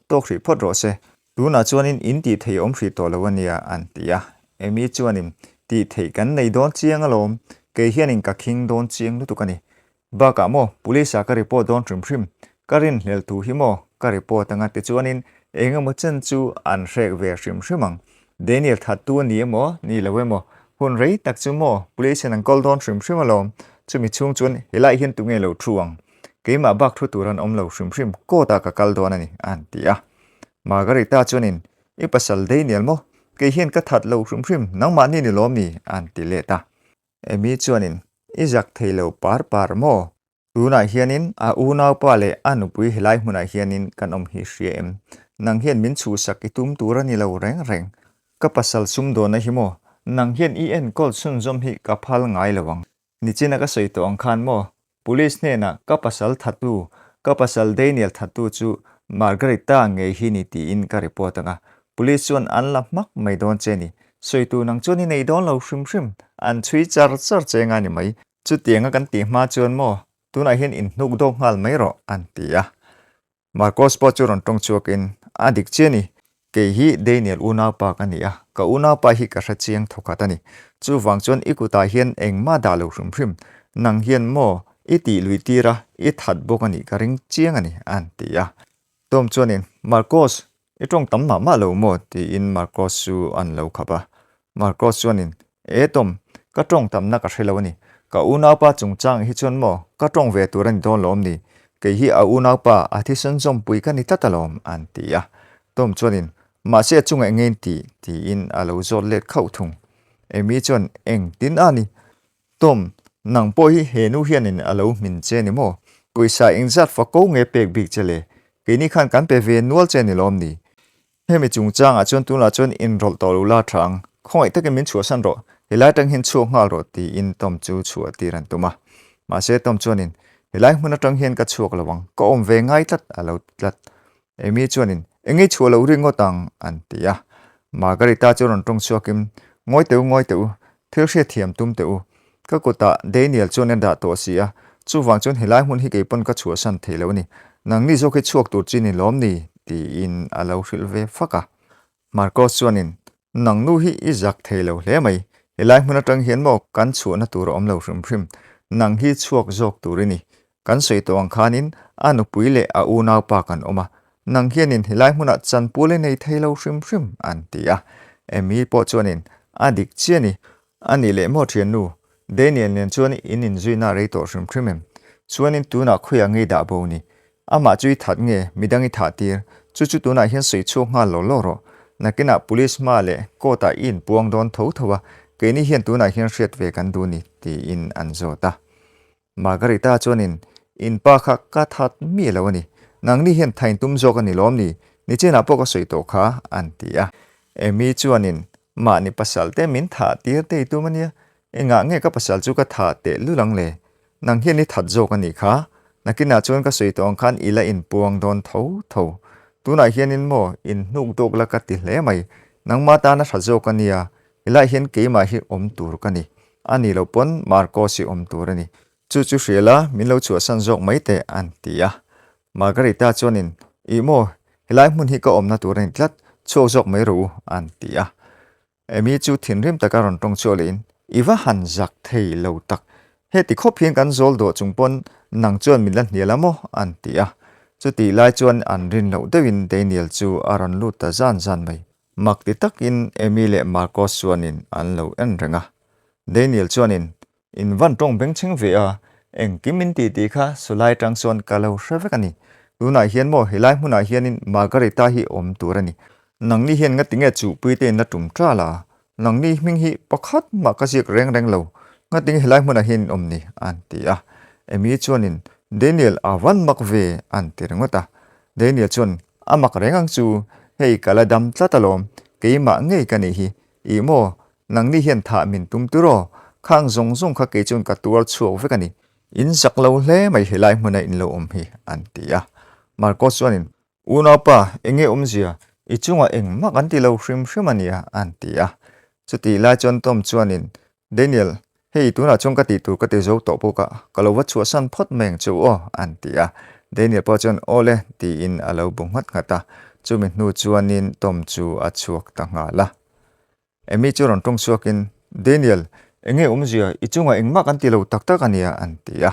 Tawk hrih phawt rawh se. Tunah chuanin in tih theih awm hrih tawh lo a nia, an ti a. Amy chuanin, Tih theih kan nei dawn chiang alawm, kei hianin ka khing dawn chiang lutuk a ni. Bakah maw, police ah ka report dawn hrim hrim, ka rinhlelh thu hi maw ka report anga tichuanin eng emaw chen chu an hrek ve hrim hrim ang. Daniel thattu a ni emaw, ni lo emaw, hun rei tak chu maw police hian an kawl dawn hrim hrim alawm, chumi chhung chuan helai hian tunge lo thu ang? Keimah bak thu tur an awm lo hrim hrim, court ah ka kal dawn a ni, a han ti a. Margarita chuanin, I pasal Daniel maw? Kei hian ka that lo hrim hrim, nangmahni ni lawm ni? a han ti let a. Amy chuanin, I zak thei lo par par maw? Tunah hianin a unaupa leh a nupui helai hmunah hianin kan awm hi hria em? Nang hian min chhuhsak i tum tur a ni lo reng reng. Ka pasal sumdawnna hi maw? Nang hian i enkawl chhunzawm hi ka phal ngai lo ang. Nichina ka sawi tawh ang khan maw? Police hnenah ka pasal thattu, ka pasal Daniel thattu chu Margarita ngei hi ni tiin ka report ang a. Police chuan an la hmak mai dawn che ni. Sawitu nang chuan i nei dawn lo hrim hrim. An chhui char char che nga ni mai. Chutianga kan tih hma chuan maw, tunah hian inhnuk dawk nghal mai rawh, an ti a. Marcos pawh chu rawn tawng chhuakin, A dik chiah ni, kei hi Daniel unaupa ka ni a, ka unaupa hi ka hre chiang thawkhat a ni. Chuvang chuan i kutah hian engmah dah lo hrim hrim, nang hian maw i tih lui tir a, i that bawk a nih ka ring chiang a ni, a han ti a. Tom chuanin, Marcos, i tawng tam mah mah lo maw? tiin Marcos chu an lo khap a. Marcos chuanin, E Tom, ka tawng tamna ka hre lo a ni. Ka unaupa chungchang hi chuan maw ka tawng ve tur a ni dawn lawm ni? Kei hi a unaupa a thisen zawmpui ka ni tlat alawm, an ti a. Tom chuanin, Mahse a chungah eng nge in tih? tiin a lo zawt let khauh thung. Amy chuan, Engtin a ni? Tom, nang pawh hi he nu hianin a lo hmin che ni maw? Pawisa engzat fako nge pek bik che le? Keini khan kan pe ve nual che ni lawm ni? Hemi chungchangah chuan tunah chuan inrawlh tawh lo la tha ang. Khawngaih takin min chhuahsan rawh, helai atang hian chhuak nghal rawh tiin Tom chu chhuah tir an tum a. Mahse Tom chuanin, Helai hmun atang hian ka chhuak lo ang, ka awm ve ngai tlat a lo ti tlat. Amy chuanin, Engei chhuah loh ri ngawt ang an ti a. Margarita chu rawn tawng chhuakin, Ngawi teh u, ngawi teh u, thil hriatthiam tum teh u. Ka kutah Daniel chuan a dah tawh si a, chuvang chuan helai hmun hi kei pawn ka chhuahsan thei lo a ni. Nangni zawk hi chhuak tur chi ni lawm ni? tiin a lo hrilh ve fak a. Marcos chuanin, Nang nu hi i zak thei lo hle mai. Helai hmun atang hian maw kan chhuahna tur a awm lo hrim hrim. Nang hi chhuak zawk tur i ni. Kan sawi tawh ang khanin a nupui leh a unaupa kan awm a. Nang hianin helai hmunah chanpual i nei thei lo hrim hrim, an ti a. Amy pawh chuanin, A dik chiah a ni. A nih leh maw thiannu, Daniel nen chuan in inzuina rei tawh hrim hrim em? Chuanin tunah khawiah ngei dah bo ni? Amah chu i that nge, midang i thah tir? Chu chu tunah hian sawi chhuak nghal lo lo rawh. Nakinah police hma leh court ah i inpuang dawn tho tho a, keini hian tunah hian hriat ve kan duh ni, tiin an zawt a. Margarita chuanin, In pa kha ka that miah lo a ni. Nangni hian thain tum zawk a ni lawm ni? Nichinah pawh ka sawi tawh kha, an ti a. Amy chuanin, Mahni pasal te min thah tir te i tum a nia, engah nge ka pasal chu ka thah teh lul ang le? Nang hian i that zawk a nih kha, nakinah chuan ka sawi tawh ang khan i la inpuang dawn tho tho. Tunah hianin maw in hnuk dawk la ka ti hle mai, nangma tana tha zawk a nia, helaiah hian keimah hi awm tur ka ni. A nih loh pawn Marcos hi awm tur a ni. Chu chu hria la, min lo chhuahsan zawk mai teh, an ti a. Margarita chuanin, Ih maw, helai hmun hi ka awmna tur a ni tlat, chhuak zawk mai rawh u, an ti a. Amy chu thinrim taka rawn tawng chhuak lehin, I va han zak thei lo tak, heti khawp hian kan zawl dawh chung pawn nang chuan min la hnial a maw? an ti a. Chutih lai chuan an rin loh deuhin Daniel chu a rawn lut ta zan zan mai. Mak ti takin Amy leh Marcos chuanin an lo en reng a. Daniel chuanin, In van tawng bengchheng ve a, engkim min tih tih kha sawlai atang chuan ka lo hre vek a ni. Tunah hian maw helai hmunah hianin Margarita hi awm tur a ni. Nangni hian ngati nge chuhpui te in la tum ṭal a? Nangni hming hi pakhat mah ka ziak reng reng lo, ngati nge helai hmunah hian in awm ni? an ti a. Amy chuanin, Daniel a van mak ve an ti ringawt a. Daniel chuan, A mak reng ang chu, hei ka la dam tlat alawm, keimah ngei ka nih hi, ih maw, nangni hian thah min tum tur aw, khang zawng zawng kha kei chuan ka tuar chhuak vek a ni, in zak lo hle mai helai hmuna in lo awm hi, an ti a. Marcos chuanin, Unaupa, eng nge awmzia? I chungah engmah kan ti lo hrim hrim a nia, an ti a. Chutih lai chuan Tom chuanin, Daniel, hei tunah chuan ka tih tur ka ti zo tawh bawk a, ka lo va chhuahsan phawt mai ang che u aw, an ti a. Daniel pawh chuan, Aw le, tiin a lo bu nghat nghat a. Chumi hnu chuanin Tom chu a chhuak ta nghal a. Amy chu rawn tawng chhuakin, Daniel, eng nge awmzia? I chungah engmah kan ti lo tak tak a nia, an ti a.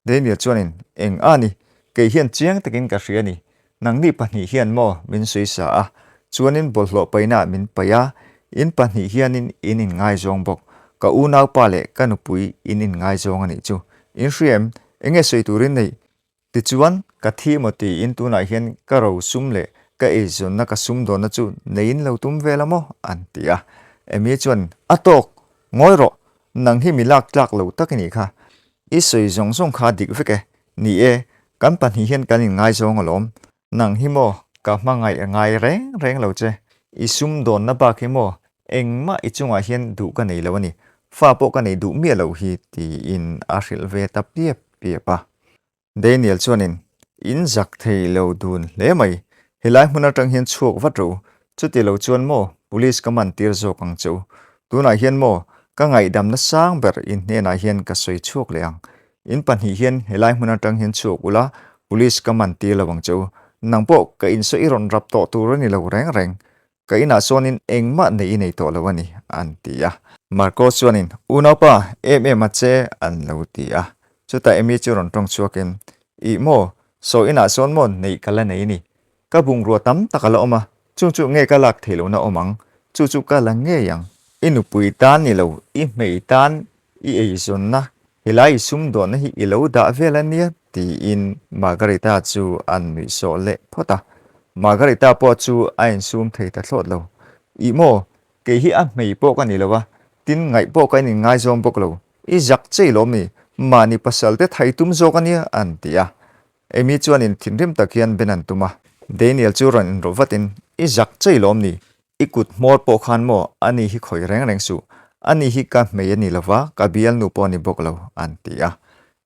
Daniel chuanin, Eng a ni, kei hian chiang takin ka hria a ni. Nangni pahnih hian maw min sawi sa a, chuanin bawlhhlawh paihnaah min paih a, in pahnih hianin in inngaizawng bawk. Ka unaupa leh ka nupui in inngaizawng a nih chu. In hria em? Eng nge sawi turin neih? Tichuan, ka thi maw tiin tunah hian ka ro sum leh ka eizawnna ka sumdawnna chu neiin lo tum vel a maw? an ti a. Amy chuan, A tawk! Ngawi rawh! Nang hi mi lak tlak lo tak i nih kha. I sawi zawng zawng kha dik vek e. Ni e, kan pahnih hian kan inngaizawng alawm. Nang hi maw ka hmangaih ngai reng reng lo che. I sumdawnna bak hi maw engmah i chungah hian duh ka nei lo a ni. Fa pawh ka nei duh miah lo hi tiin a hrilh ve ta piap piap a. Daniel chuanin, In zak thei lo dun hle mai. Helai hmun atang hian chhuak vat rawh u. Chuti lo chuan maw police ka man tir zawk ang che u. Tunah hian maw ka ngaihdamna sang ber in hnenah hian ka sawi chhuak leh ang. In pahnih hian helai hmun atang hian chhuak ula police ka man tir lo ang che u. Nang pawh ka insaw i rawn rap tawh tur a ni lo reng reng. Ka inah chuanin engmah neih i nei tawh lo a ni, an ti a. Marco chuanin, Unaupa, em em a che, an lo ti a. Chutah Amy chu rawn tawng chhuakin, Ih maw, saw inah sawn maw neih ka la nei a ni. Ka bungrua tam tak a la awm a, chung chu nge ka lak theih lohna awm ang, chu chu ka la ngei ang. I nupui tan ni lo, i hmei tan i eizawnna, helai i sumdawnna hi i lo dah vel a nia, tiin Margarita chu a nuihsawh leh phawt a. Margarita pawh chu a insum thei ta thlawt lo. Ih maw, kei hi a hmei pawh ka ni lo a, tin ngaih pawh ka inngaizawm bawk lo. I zak chei lawm ni, mahni pasal te thai tum zawk a nia, an ti a. Amy chuanin thinrim tak hian ben an tum a. Daniel chu rawn inrawh vatin, I zak chei lawm ni, I kut hmawr pawh khan maw ani hi khawi reng reng suh, ani hi ka hmei a ni lova, ka bialnu pawh a ni bawk lo, an ti a.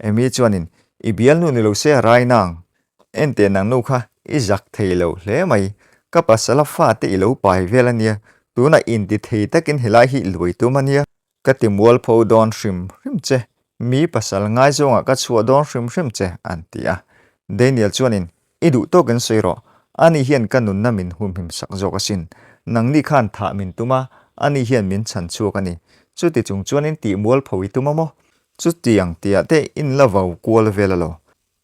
Amy chuanin, I bialnu ni lo se a rai nang, enteh nang nu kha i zak thei lo hle mai, ka pasala fate i lo pai vel a nia, tunah inti thei takin helai hi luai tum a nia, Ka ti mualpho dawn hrim hrim che, mi pasal ngaizawngah ka chhuah dawn hrim hrim che, an ti a. Daniel chuanin, I duh tawkin sawi rawh, ani hian ka nunna min humhim sak zawk asin. Nangni khan thah min tum a, ani hian min chhan chhuak a ni. Chuti chung chuanin tih mualpho i tum a maw? Chutiang tiah te in la vau kual vel alaw?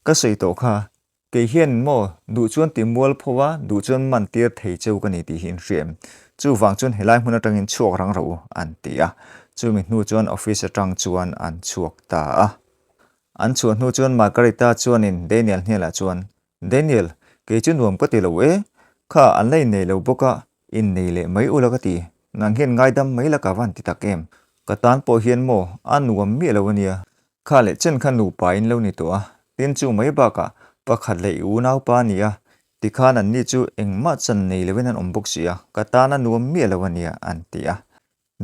Ka sawi tawh kha, Kei hian maw, duh chuan ti mual pho a, duh chuan man tir thei cheu ka ni tih hi in hria em? Chuvang chuan helai hmun atangin chhuak rang rawh u, an ti a. Chumi hnu chuan office atang chuan an chhuak ta a. An chhuah hnu chuan Margarita chuanin Daniel hnelah chuan, Daniel, kei chu nuam ka ti lo e, kha an la innei lo bawk a, innei leh mai ula ka ti, nang hian ngaidam mai la ka van ti tak em? Ka tan pawh hian maw, a nuam miah lo ania, Kha leh chen kha nupa in lo ni tawh a, tin chu mai bakah pakhat leh i unaupa a ni a, tikhan anni chu engmah chan nei loin an awm bawk si a, ka tan a nuam miah lo a nia, an ti a.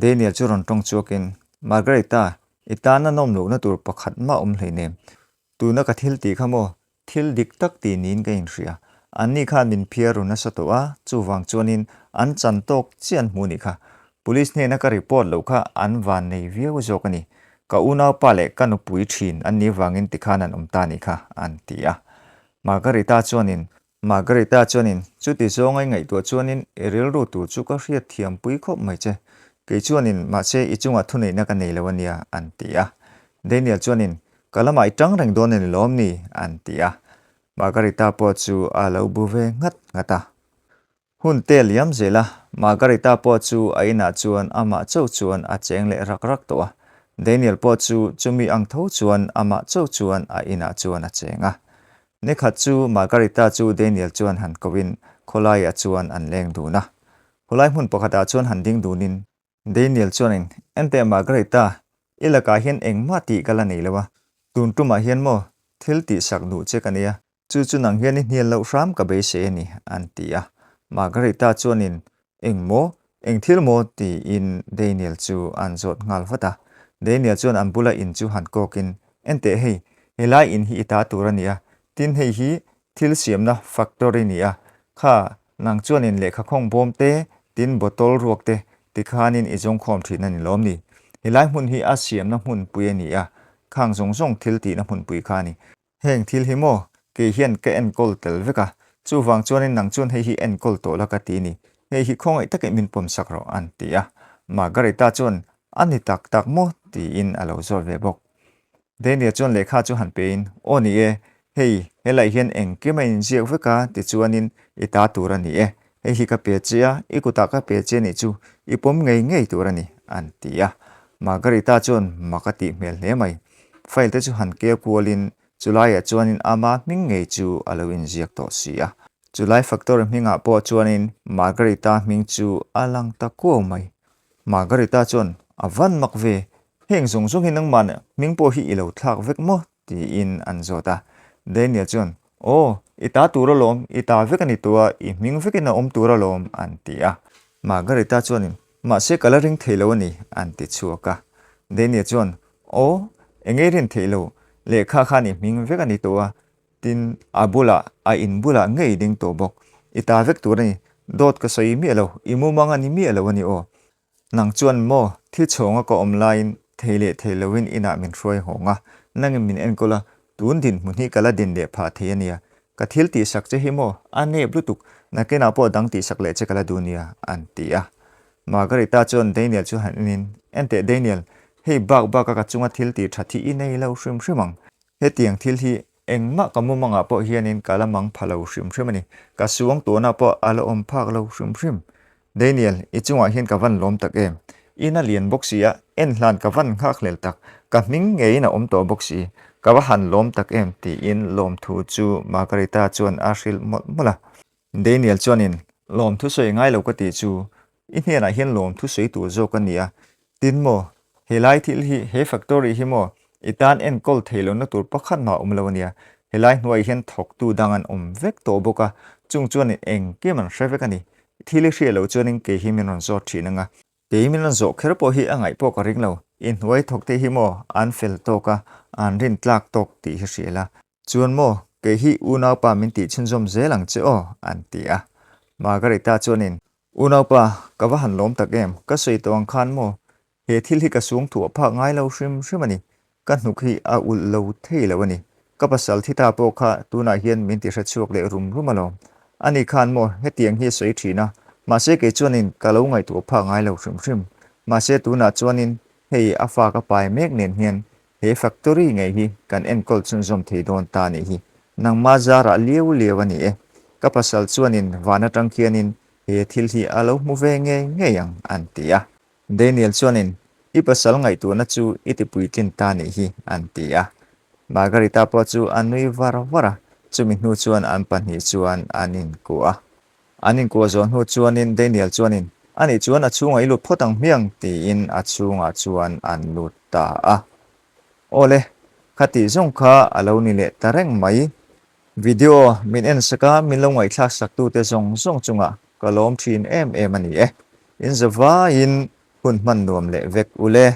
Daniel chu rawn tawng chhuakin, Margarita, i tan a nawm lohna tur pakhat mah awm hleinem. Tuna ka thil tih kha maw, Thil dik tak tih niin ka inhria. Anni khan min phiar ru nasa tawh a, chuvang chuanin an chan tawk chiah an hmu nih kha. Police hnena ka report loh kha an van nei viau zawk a ni. Ka unaupa leh ka nupui thin an nih vangin tikhan an awm ta nih kha, an ti a. Margarita chuanin, Margarita chuanin, Chuti zawnga i ngaihtuah chuanin i rilru tur chu ka hriat thiampui khawp mai che. Kei chuanin, mahse i chungah thuneihna ka nei lo a nia, an ti a. Daniel chuanin, Ka lamah i tang reng dawn a ni lawm ni? an ti a. Margarita pawh chu a lo bu ve nghat nghat a. Hun te liam zel a, Margarita pawh chu a inah chuan amah chauh chuan a cheng leh rak rak tawh a. Daniel pawh chu chumi ang tho chuan amah chauh chuan a inah chuan a cheng a. Nikhat chu Margarita chu Daniel chuan han kohin khawlaiah chuan an leng dun a. Khawlai hmun pakhatah chuan han ding dunin Daniel chuanin, Enteh Margarita, i lakah hian engmah tih ka la nei lo a, tun tumah hian maw thil tihsak duh che ka nia, chu chu nang hian i hnial loh hram ka beisei a ni, an ti a. Margarita chuanin, Eng maw? Eng thil maw? tiin Daniel chu an zawt nghal vat a. Daniel chuan an bula in chu han kawkin, Enteh hei, helai in hi i ta tur a ni a, tin hei hi thil siamna factory ni a, kha Nang chuanin lehkha khawng bawm te, tin bottle ruak te tikhanin i zawngkhawm thin a ni lawm ni? Helai hmun hi a siamna hmunpui a ni a, khang zawng zawng thil tihna hmunpui kha a ni. Heng thil hi maw kei hian ka enkawl tel vek a, chuvang chuanin nang chuan hei hi enkawl tawh la ka ti ni, hei hi khawngaih takin min pawm sak rawh an ti a. Margarita chuan a ni tak tak maw tiin a lo zawt ve bawk. Daniel chuan lehkha chu han pein, Aw ni e, hei, helaiah hian engkim a inziak vek a, tichuanin i ta tur a ni e. Hei hi ka pe che a, i kutah ka pe che nih chu i pawm ngei ngei tur a ni, an ti a. Margarita chuan mak a tih hmel hle mai. File te chu han keu kualin chulaiah chuanin ama hming ngei chu a lo inziak tawh si a. Chulai factory hmingah pawh chuanin Margarita hming chu a lang ta kuau mai. Margarita chuan, A van mak ve, heng zawng zawng hi nangmah hming pawh hi i lo thlak vek maw? tiin an zawt a. Daniel chuan, Aw, i ta tur alawm, i ta vek a ni tua, i hming vekin a awm tur alawm, an ti a. Margarita chuanin, Mahse ka la ring thei lo a ni, an ti chhuak a. Daniel chuan, Aw, eng nge rin theih lo, lehkha khan i hming vek a ni tua, Tin, a bulah, a in bulah ngei ding tawh bawk. I ta vek tur a ni. Dawt ka sawi miah lo, i mumang a ni miah lo a ni aw. Nang chuan maw, thil chhawnga ka awm laiin thei leh thei loin inah min hruai hawng a, nangin min enkawl a, tun dinhmun hi ka la din leh phah thei a nia. Ka thil tihsak che hi maw, a nep lutuk, nakinah pawh dang tihsak leh che ka la duh nia, an ti a. Margarita chuan Daniel chu han enin, Enteh Daniel, hei bak baka ka chunga thil tih that hi i nei lo hrim hrim ang. Hetiang thil hi engmah ka mumangah pawh hianin ka la mang pha lo hrim hrim a ni. Ka suang tuahna pawh a la awm phak lo hrim hrim. Daniel, i chungah hian ka van lawm tak em? In a lian bawk si a, en hlan ka van nghak hlel tak. Ka hming ngeiin a awm tawh bawk si. Ka va han lawm tak em? tiin lawmthu chu Margarita chuan a hrilh mawlh mawlh a. Daniel chuanin, Lawmthu sawi ngai lo ka tih chu i hnenah hian lawmthu sawi tur zawk a ni a. Tin maw, helai thil hi, he factory hi maw, i tan enkawl thei lohna tur pakhat mah a awm lo a nia. Helai hnuaiah hian thawktu dang an awm vek tawh bawk a, chung chuanin engkim an hre vek a ni. Thil i hriat loh chuanin kei hi min rawn zawt thin ang a. Kei min rawn zawh kher pawh hi a ngaih pawh ka ring lo. I hnuai thawk te hi maw an fel tawk a, an rin tlak tawk tih hi hria la. Chuan maw, kei hi unaupa min tih chhunzawm zel ang che aw, an ti a. Margarita chuanin, Unaupa, ka va han lawm tak em, ka sawi tawh ang khan maw, he thil hi ka sung thuah phak ngai lo hrim hrim a ni. Ka hnuk hi a ulh lo thei lo a ni. Ka pasal thi ta pawh kha tunah hian min ti hre chhuak leh rum rum alawm. Ani khan maw hetiang hi a sawi thin a, mahse kei chuanin ka lo ngaihtuah phak ngai lo hrim hrim. Mahse tunah chuanin hei a fa ka pai mek nen hian he factory ngei hi kan enkawl chhunzawm thei dawn ta anih hi. Nangma zarah liau liau a ni e. Ka pasal chuanin van atang khianin he thil hi a lo hmu ve ngei ngei ang an ti a. Daniel chuanin, I pasal ngaihtuahna chu i ti puitlin ta nih hi, an ti a. Margarita pawh chu a nui var var a, chumi hnu chuan an pahnih chuan an inkuah a. An inkuah zawh hnu chuanin Daniel chuanin, Anih chuan a chhungah i lut phawt ang hmiang, tiin a chhungah chuan an lut ta a. Awle, khatih zawng kha a lo ni leh ta reng mai. Video min en sak a, min lo ngaihthlak sak tute zawng zawng chungah ka lawm thin em em a ni e. In zavaiin hun hman nuam leh vek ule.